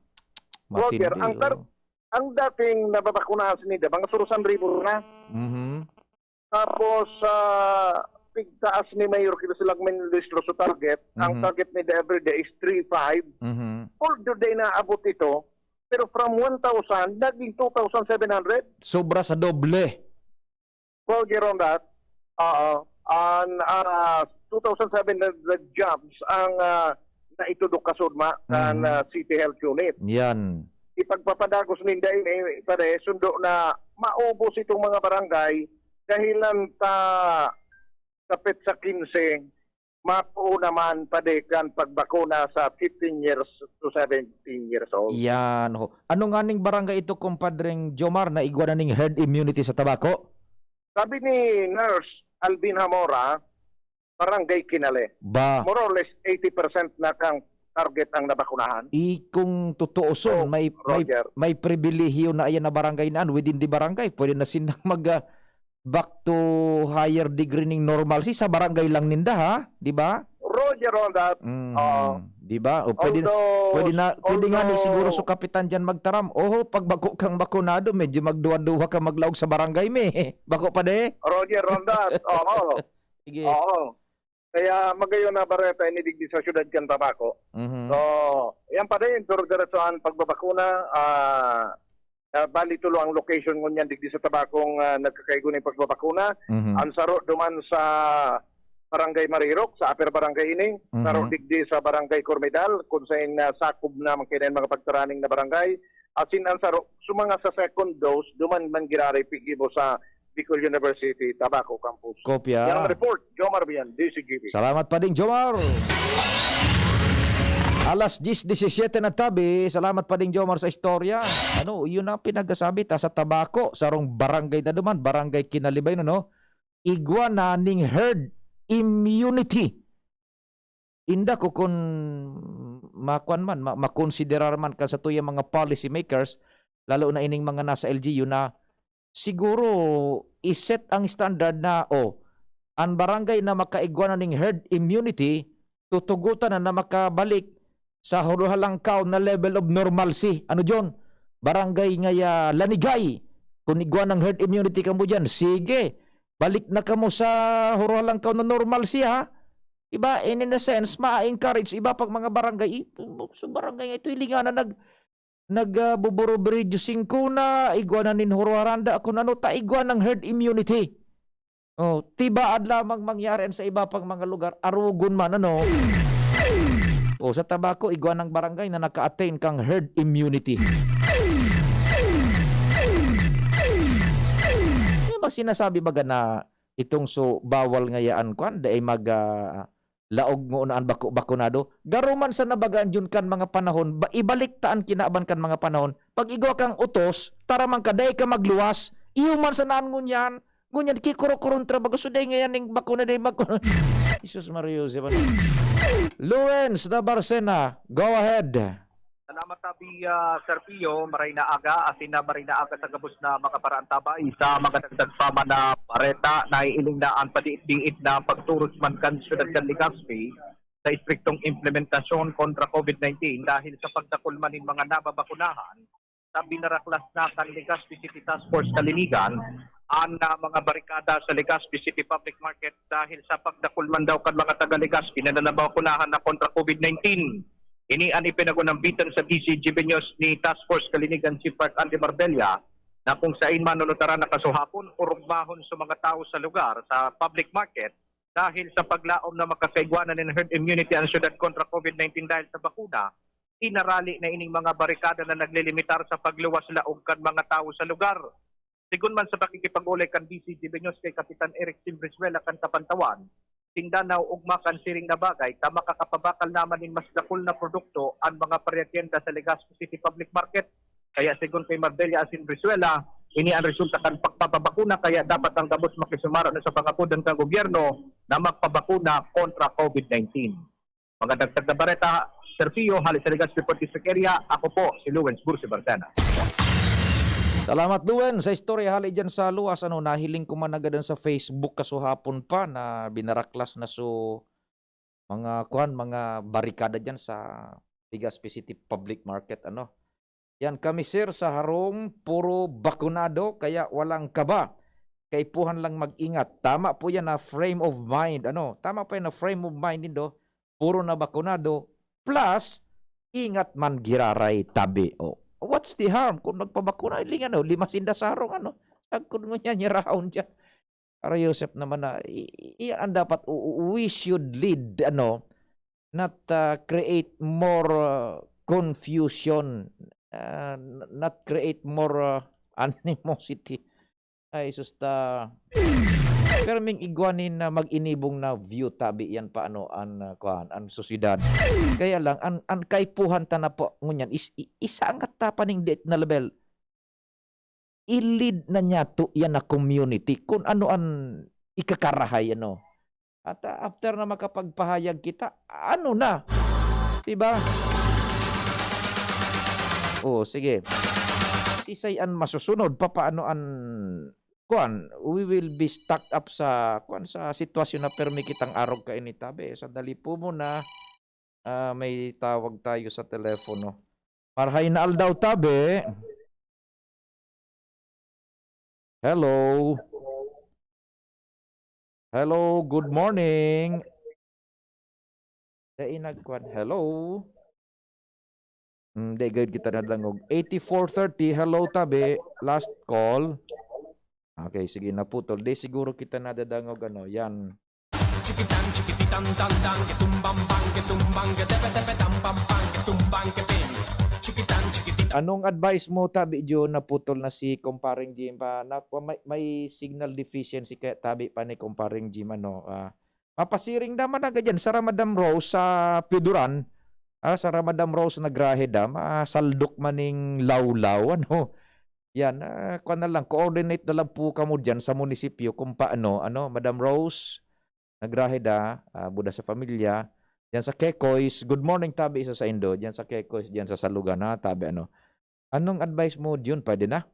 Roger, Matindi, ang tar-, oh. ang dating nababakunahan ninda, mga surusan ribo na. Mhm. Tapos, ah, pigtaas ni Mayor Crisostomo Luis Rosso target. Ang Mhm. target ninda everyday is three five. Mhm. Although di naabot ito, pero from one thousand, naging two thousand seven hundred. Sobra sa doble. Well, Jeron, that, oo, an, ah, two thousand seven hundred jobs ang, ah, naitudok kasurma kan, Mhm. ah, City Health Unit. Yan. Ipagpapadagos ninda ini, pare, sundo na maubos itong mga barangay dahilan ta sa petsa quince, mapuo naman, padi, kan pagbakuna sa fifteen years to seventeen years old. Yan, ho. Ano nga ning barangay ito, Compadreng Jomar, na igwa na ning herd immunity sa tabako? Sabi ni Nurse Alvin Hamora, Barangay Kinale. Ba? More or less eighty percent na kang target ang nabakunahan. I, kung totoo son, Oh, may, may, Roger. may pribilehiyo na ayan na barangay na, ano, within the barangay. Pwede na silang mag, ah, back to higher degree ning normalcy sa barangay lang ninda, ha? Di ba? Roger on that. Mm, Oo. Di ba? O pwede, Although, pwede na, pwede nga ni although siguro sa kapitan dyan magtaram, "Oho, pag bako kang bakunado, medyo magduwa-duwa ka maglaog sa barangay, me." Bako pa de? Roger on that. Oo. Sige. Oo. Kaya magayon na bareta ini digdi sa siyudad kan Tabaco. Mhm. So, yan pa din, dire-diretso ang pagbabakuna. Ah, ah, bali tulo ang location ngunyan digdi sa Tabaco ang, ah, nagkakaigo ning pagbabakuna. Mhm. Ang saro duman sa Barangay Marirok, sa Upper Barangay ini. Mhm. Saro digdi sa Barangay Cormedal, kung saan, ah, sakop na man kaiyan mga pagtaraning na barangay. Asin ang saro, sa mga sa second dose, duman man giraray gibo sa Bicol University, Tabaco Campus. Kopya. Yan ang report, Jomar Bian, D C G B. Salamat pa ding, Jomar. Alas diyes disisiyete na tabi. Salamat pa ding, Jomar, sa istorya. Ano, yun ang pinagasabi ta sa Tabaco, sarong barangay na duman, Barangay Kinalibay, no, no? Igwa na ning herd immunity. Inda ko kun makuan man, ma-, makonsiderar man kan satuyang mga policy makers, lalo na ining mga nasa L G U na siguro i-set ang standard na, oh, an barangay na makaigwa na ning herd immunity, tutugotan na, na makabalik sa huro-halangkaw na level of normalcy. Ano, John? Barangay ngaya Lanigay. Kung igwa ng herd immunity kamo diyan, sige. Balik na kamo sa huro-halangkaw na normalcy, ha? Iba, and in a sense, ma-encourage iba pang mga barangay. I-, sa barangay nga ito, hilinga na nag-, nag, ah, buburubridyo singko na, igwa na nin huro-haranda, kung ano, ta igwa ng herd immunity. Oh, tibaad lamang mangyari yan sa iba pang mga lugar, arugon man, ano? Oh, sa Tabaco, igwa ng barangay na naka-attain kang herd immunity. May mga sinasabi baga na itong so bawal ngayaan kwan, dai mag, ah, laog mo na an bako-bakonado. Garo man sana baga an Jun kan mga panahon, ba, ibalik ta an kinaban kan mga panahon. Pag igwa kang utos, taraman ka, dai ka magluwas. Iyo man sana an ngunyan. Ngunyan, kikuro-kuron trabaho. So, dai ngayan ning bako na, dai bako. Jesus Maria Joseph. Lawrence Nabarcena, go ahead. Salamat tabi, ah, Sir Pio. Maray na aga, asin na maray na aga sa gabos na mga paraantabay. Sa mga dagdag pa man na bareta, naiiling na ang padiit-diit na pagturos man kan siyudad kan Legazpi sa estriktong implementasyon kontra covid nineteen dahil sa pagdakul man nin mga nababakunahan. Sa binaraklas na kan Legazpi City Task Force Kalinigan, ang, ah, mga barikada sa Legazpi City Public Market dahil sa pagdakul man daw kan mga taga Legazpi na nanabakunahan na kontra covid nineteen. Ini an ipinag-unambitan sa D C G B News ni Task Force Kalinigan Chief Mark Andy Marbella na kung sain manunutaran na kasuhapon, orog mahon sa mga tawo sa lugar sa public market dahil sa paglaom na makakaigwa na nin herd immunity ang syudad kontra covid nineteen dahil sa bakuna. Inarali na ining mga barikada na naglilimitar sa pagluwas laog kan mga tawo sa lugar. Sigon man sa pakikipag-olay kan D C G B News kay Kapitan Eric Simbrizuela kan Kapantawan, sinda naoogma kan siring na bagay ta makakapabakal naman nin mas dakul na produkto an mga paryatienda sa Legazpi City Public Market. Kaya segun kay Marbella Asin Brizuela, ini ang resulta kan pagpapabakuna, kaya dapat ang gabos makisumara na sa pangapodan kan gobyerno na magpabakuna kontra COVID nineteen. Mga dagdag na bareta, Sir Pio, hali sa Legazpi District Area, ako po si Lawrence Bursi Barcena. Salamat, Luen, sa istorya hali dyan sa luwas. Ano, nahiling ko man agad sa Facebook kasuhapon pa na binaraklas na so mga, kuan, mga barikada dyan sa Legazpi City Public Market. Ano, yan kami, sir, sa harong, puro bakunado, kaya walang kaba. Kaipuhan lang mag-ingat. Tama po yan na frame of mind. Ano, tama po yan na frame of mind nindo. Puro na bakunado. Plus, ingat man giraray tabi. O, what's the harm kung nagpabakuna? Iling ano, lima sinda sa harong, ano. Sagkod mo niya, nirahon dyan. Para Joseph naman na, i- i- iyan ang dapat, u- u- we should lead, ano, not uh, create more uh, confusion, uh, n- not create more uh, animosity. Ay, susta. Pero ming igwa nin na mag-inibong na view tabi yan pa ano an uh, kuan, an sosyedad. Kaya lang an an kaipuhan ta na po ngunyan is i- isangat ta pa ning death na level. I-lead na niya to yan na community kung ano an ikakarahay, ano. At ah, after na makapagpahayag kita, ano na? Diba? Oh, sige. Sisay an masusunod? Papaano an kuan? We will be stuck up sa kuan, sa sitwasyon na permi kitang arog kaini tabi. Sandali po muna. Ah, may tawag tayo sa telepono. Marhay na aldaw tabi. Hello. Hello, good morning. Dai nagkuan. Hello. Hmm, di gayud kita nadangog. Eighty-four thirty, hello tabi. Last call. Okay, sige, naputol. Di siguro kita nadadangog, ano, yan. Chikitan, chikipitan, tan, tan, ketumbang, bang, ketumbang, ketepe, tepe, tam, pam, pang, ketumbang, kepin. Chikitan, chikipitan. Anong advice mo, tabi, Jo, naputol na si Compareng Jim pa? Na, may, may signal deficiency kaya tabi pa ni Compareng Jim, ano, ah, mapasiring naman na ganyan sa Ramadan Rose sa Piduran, ah, sa Ramadan Rose na grahe da, masaldok maning lawlaw, ano. Yan, ah, kuwan na lang, coordinate na lang po kamo dyan sa munisipyo kung paano, ano, Madam Rose, nagrahe da, ah, buda sa pamilya, dyan sa Kekoys, good morning, tabi, isa sa Indo, dyan sa Kekoys, dyan sa Salugan, ha, tabi, ano. Anong advice mo, Jun? Pwede na?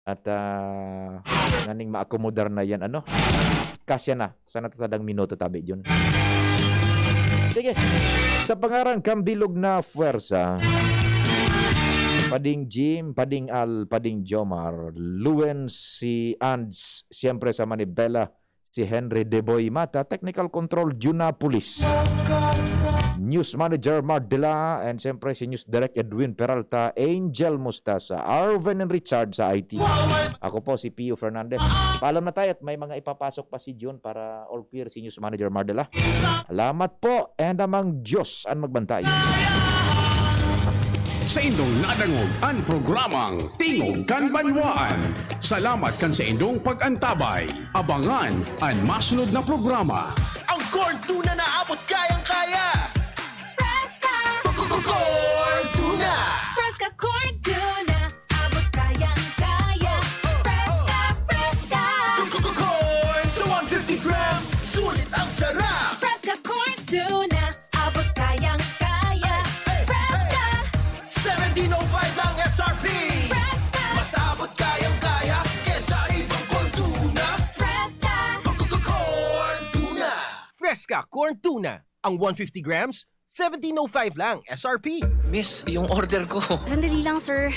At ah, nganing maakomodar na yan, ano? Kasya na. Sana tatadang minuto, tabi, Jun. Sige. Sa pangaran kan bilog na puwersa, Pading Jim, Pading Al, Pading Jomar, Luen, si Ands, siyempre sa Manibela, si Henry Deboy Mata, Technical Control, Junapolis. News Manager, Mardela, and siyempre si News Direct Edwin Peralta, Angel Mustasa, Arvin and Richard sa I T. Ako po si Pio Fernandez. Paalam na tayo at may mga ipapasok pa si Jun para all clear si News Manager Mardela. Salamat po, and amang Diyos ang magbantay. Sa indong nadangog ang programang Tingog kan Banwaan. Salamat kan sa indong pag-antabay. Abangan an masunod na programa. Ang Corn Tuna na abot kayang-kaya! Fresca! Corn Tuna! Fresca Corn Tuna! Abot kayang-kaya! Fresca! Fresca! Corn! Sa one fifty grams, sulit ang sarap! Fresca Corn Tuna! Abot kayang-kaya! Fresca! Seventeen oh five lang S R P! Fresca! Mas abot kayang-kaya kesa ibang corn tuna! Fresca! Corn tuna! Fresca corn tuna. Ang one fifty grams, seventeen oh five lang S R P. Miss, yung order ko. Sandali lang, sir.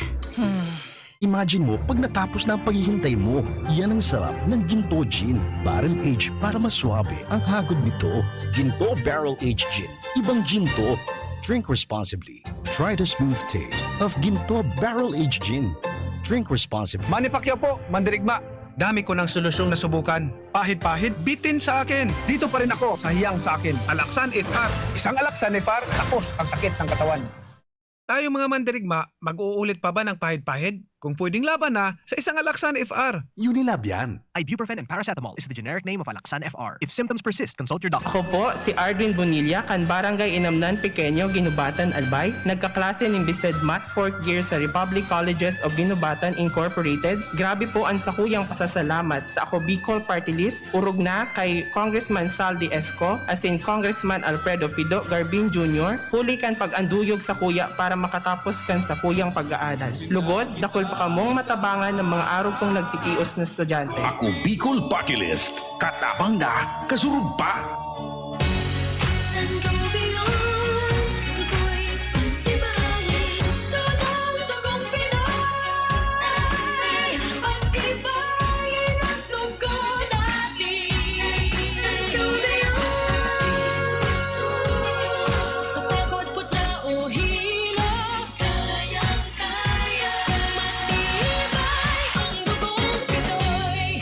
Imagine mo pag natapos na ang paghihintay mo. Yan ang sarap ng Ginto Gin Barrel Age para maswabe ang hagod nito. Ginto Barrel Age Gin. Ibang Ginto. Drink responsibly. Try the smooth taste of Ginto Barrel Age Gin. Drink responsibly. Manny Pacquiao po, mandirigma. Dami ko ng solusyong nasubukan. Pahid-pahid, bitin sa akin. Dito pa rin ako sa hiyang sa akin. Alaksan F R. Isang Alaksan F R, tapos ang sakit ng katawan. Tayo mga mandirigma, mag-uulit pa ba ng pahid-pahid? Kung pwedeng laban na, sa isang Alaxan F R. Unilab yan. Ibuprofen and paracetamol is the generic name of Alaxan F R. If symptoms persist, consult your doctor. Ako po si Ardwin Bonilla, kan Barangay Inamnan Pequeño, Guinobatan, Albay. Nagkaklase nin BSED Math fourth year sa Republic Colleges of Guinobatan Incorporated. Grabe po ang sakuyang pasasalamat sa Ako Bicol Party List, orog na kay Congressman Saldi Esco, asin Congressman Alfredo Pido Garbin Junior, huli kan pag-anduyog sakuya para makatapos kan sakuyang pag-aaral. Lugod, dakul pa kamong matabangan ng mga arog kong nagtitios na estudyante. Ako Bicol Party List. Katabang na, kasurog pa.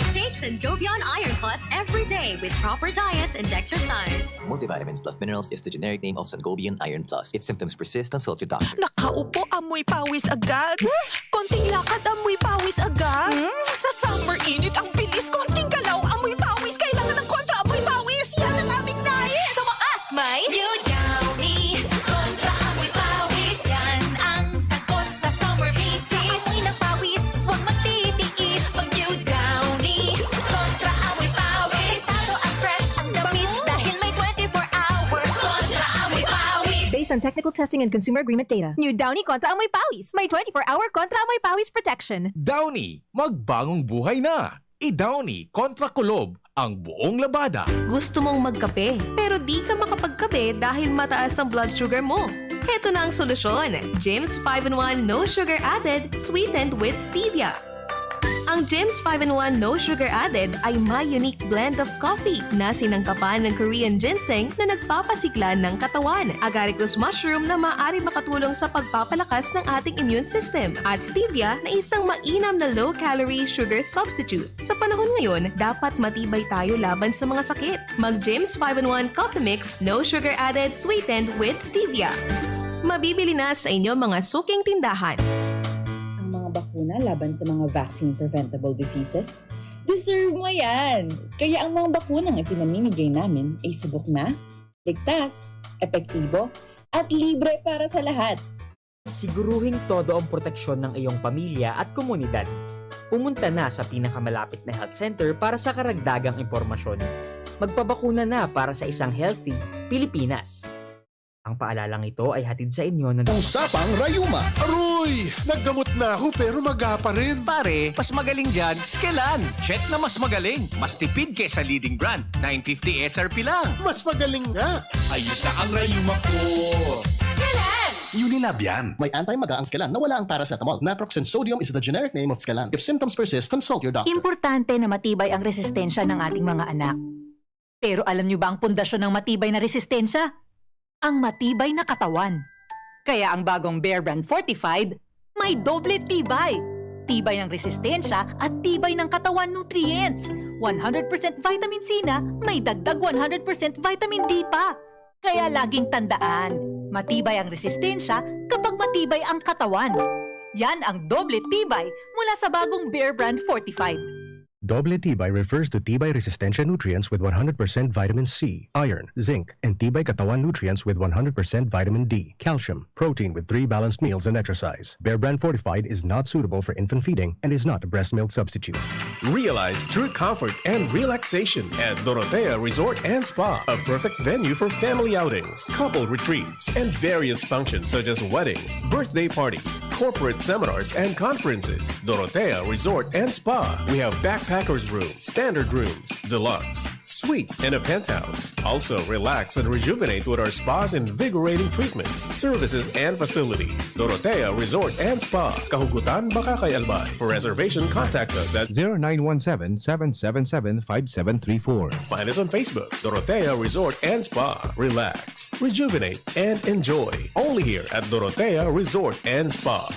Take Sangobion Iron Plus every day with proper diet and exercise. Multivitamins plus minerals is the generic name of Sangobion Iron Plus. If symptoms persist, consult your doctor. Nakaupo, amoy pawis agad. Konting lakad, amoy pawis agad. Sa summer init, ang bilis, konting galaw, amoy pawis. Kailangan ng kontra amoy pawis. Yan ang aming nais. Sa wakas, may New Downy Kontra Amoy Pawis. Yan ang sagot sa summer visis. Amoy ng pawis, huwag magtitiis. Pag New Downy Kontra Amoy Pawis. Delikado at fresh ang damit dahil may twenty-four hour Kontra Amoy Pawis. Based on technical testing and consumer agreement data. New Downy Kontra Amoy Pawis. May twenty-four hour Kontra Amoy Pawis protection. Downy, magbagong buhay na! I-Downy kontra kulob ang buong labada. Gusto mong magkape, pero di ka makapagkape dahil mataas ang blood sugar mo? Heto na ang solusyon, Jims five-in-one No Sugar Added, sweetened with stevia. Ang Jims five-in-one No Sugar Added ay may unique blend of coffee na sinangkapan ng Korean ginseng na nagpapasigla ng katawan, agaricus mushroom na maaari makatulong sa pagpapalakas ng ating immune system, at stevia na isang mainam na low-calorie sugar substitute. Sa panahon ngayon, dapat matibay tayo laban sa mga sakit. Mag Jims five-in-one Coffee Mix, no sugar added, sweetened with stevia. Mabibili na sa inyong mga suking tindahan. Ang mga bakuna laban sa mga vaccine-preventable diseases, deserve mo yan! Kaya ang mga bakunang ipinamimigay namin ay subok na, ligtas, epektibo, at libre para sa lahat. Siguruhing todo ang proteksyon ng iyong pamilya at komunidad. Pumunta na sa pinakamalapit na health center para sa karagdagang impormasyon. Magpabakuna na para sa isang healthy Pilipinas. Ang paalalang ito ay hatid sa inyo ng Usapang Rayuma. Aroy! Naggamot na ako pero maga pa rin. Pare, mas magaling dyan, Skelan. Check na mas magaling. Mas tipid kesa leading brand. nine fifty S R P lang. Mas magaling nga. Ayos na ang rayuma ko. Skelan! Unilab yan. May anti-maga ang Skelan na wala ang paracetamol. Naproxen sodium is the generic name of Skelan. If symptoms persist, consult your doctor. Importante na matibay ang resistensya ng ating mga anak. Pero alam niyo ba ang pundasyon ng matibay na resistensya? Ang matibay na katawan. Kaya ang bagong Bear Brand Fortified, may doble tibay. Tibay ng resistensya at tibay ng katawan nutrients. One hundred percent vitamin C na may dagdag one hundred percent vitamin D pa. Kaya laging tandaan, matibay ang resistensya kapag matibay ang katawan. Yan ang doble tibay mula sa bagong Bear Brand Fortified. Doble tibay refers to tibay resistensya nutrients with one hundred percent vitamin C, iron, zinc, and tibay katawan nutrients with one hundred percent vitamin D, calcium, protein with three balanced meals and exercise. Bear Brand Fortified is not suitable for infant feeding and is not a breast milk substitute. Realize true comfort and relaxation at Dorotea Resort and Spa, a perfect venue for family outings, couple retreats, and various functions such as weddings, birthday parties, corporate seminars, and conferences. Dorotea Resort and Spa. We have backpackers room, standard rooms, deluxe, suite, and a penthouse. Also, relax and rejuvenate with our spa's invigorating treatments, services, and facilities. Dorotea Resort and Spa, Kahugutan, Bacacay, Albay. For reservation, contact us at zero nine one seven, seven seven seven, five seven three four. Find us on Facebook, Dorotea Resort and Spa. Relax, rejuvenate, and enjoy. Only here at Dorotea Resort and Spa.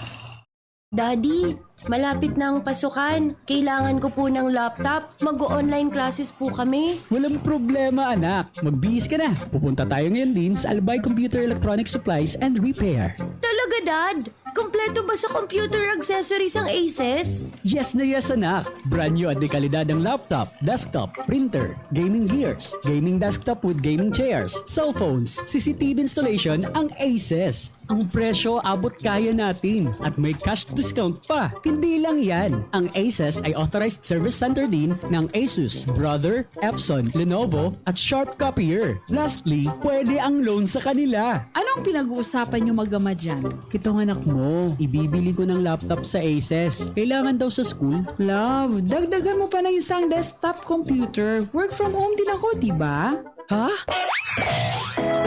Daddy, malapit na ang pasukan. Kailangan ko po ng laptop. Mag-o-online classes po kami. Walang problema, anak. Magbihis ka na. Pupunta tayo ngayon din sa Albay Computer Electronic Supplies and Repair. Talaga, Dad? Kompleto ba sa computer accessories ang Aces? Yes na yes, anak! Brand new at de kalidad ang laptop, desktop, printer, gaming gears, gaming desktop with gaming chairs, cellphones, C C T V installation ang Aces. Ang presyo abot kaya natin at may cash discount pa. Hindi lang yan, ang Aces ay authorized service center din ng Asus, Brother, Epson, Lenovo at Sharp Copier. Lastly, pwede ang loan sa kanila. Anong pinag-uusapan nyo mag-ama dyan? Itong anak mo, ibibili ko ng laptop sa Aces. Kailangan daw sa school. Love, dagdagan mo pa ng isang desktop computer. Work from home din ako, di ba? Ha?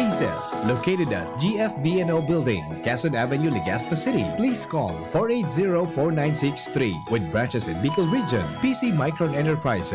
Aces, located at G F V N O Building, Quezon Avenue, Legazpi City. Please call four eight zero four nine six three with branches in Bicol Region, P C Micron Enterprises.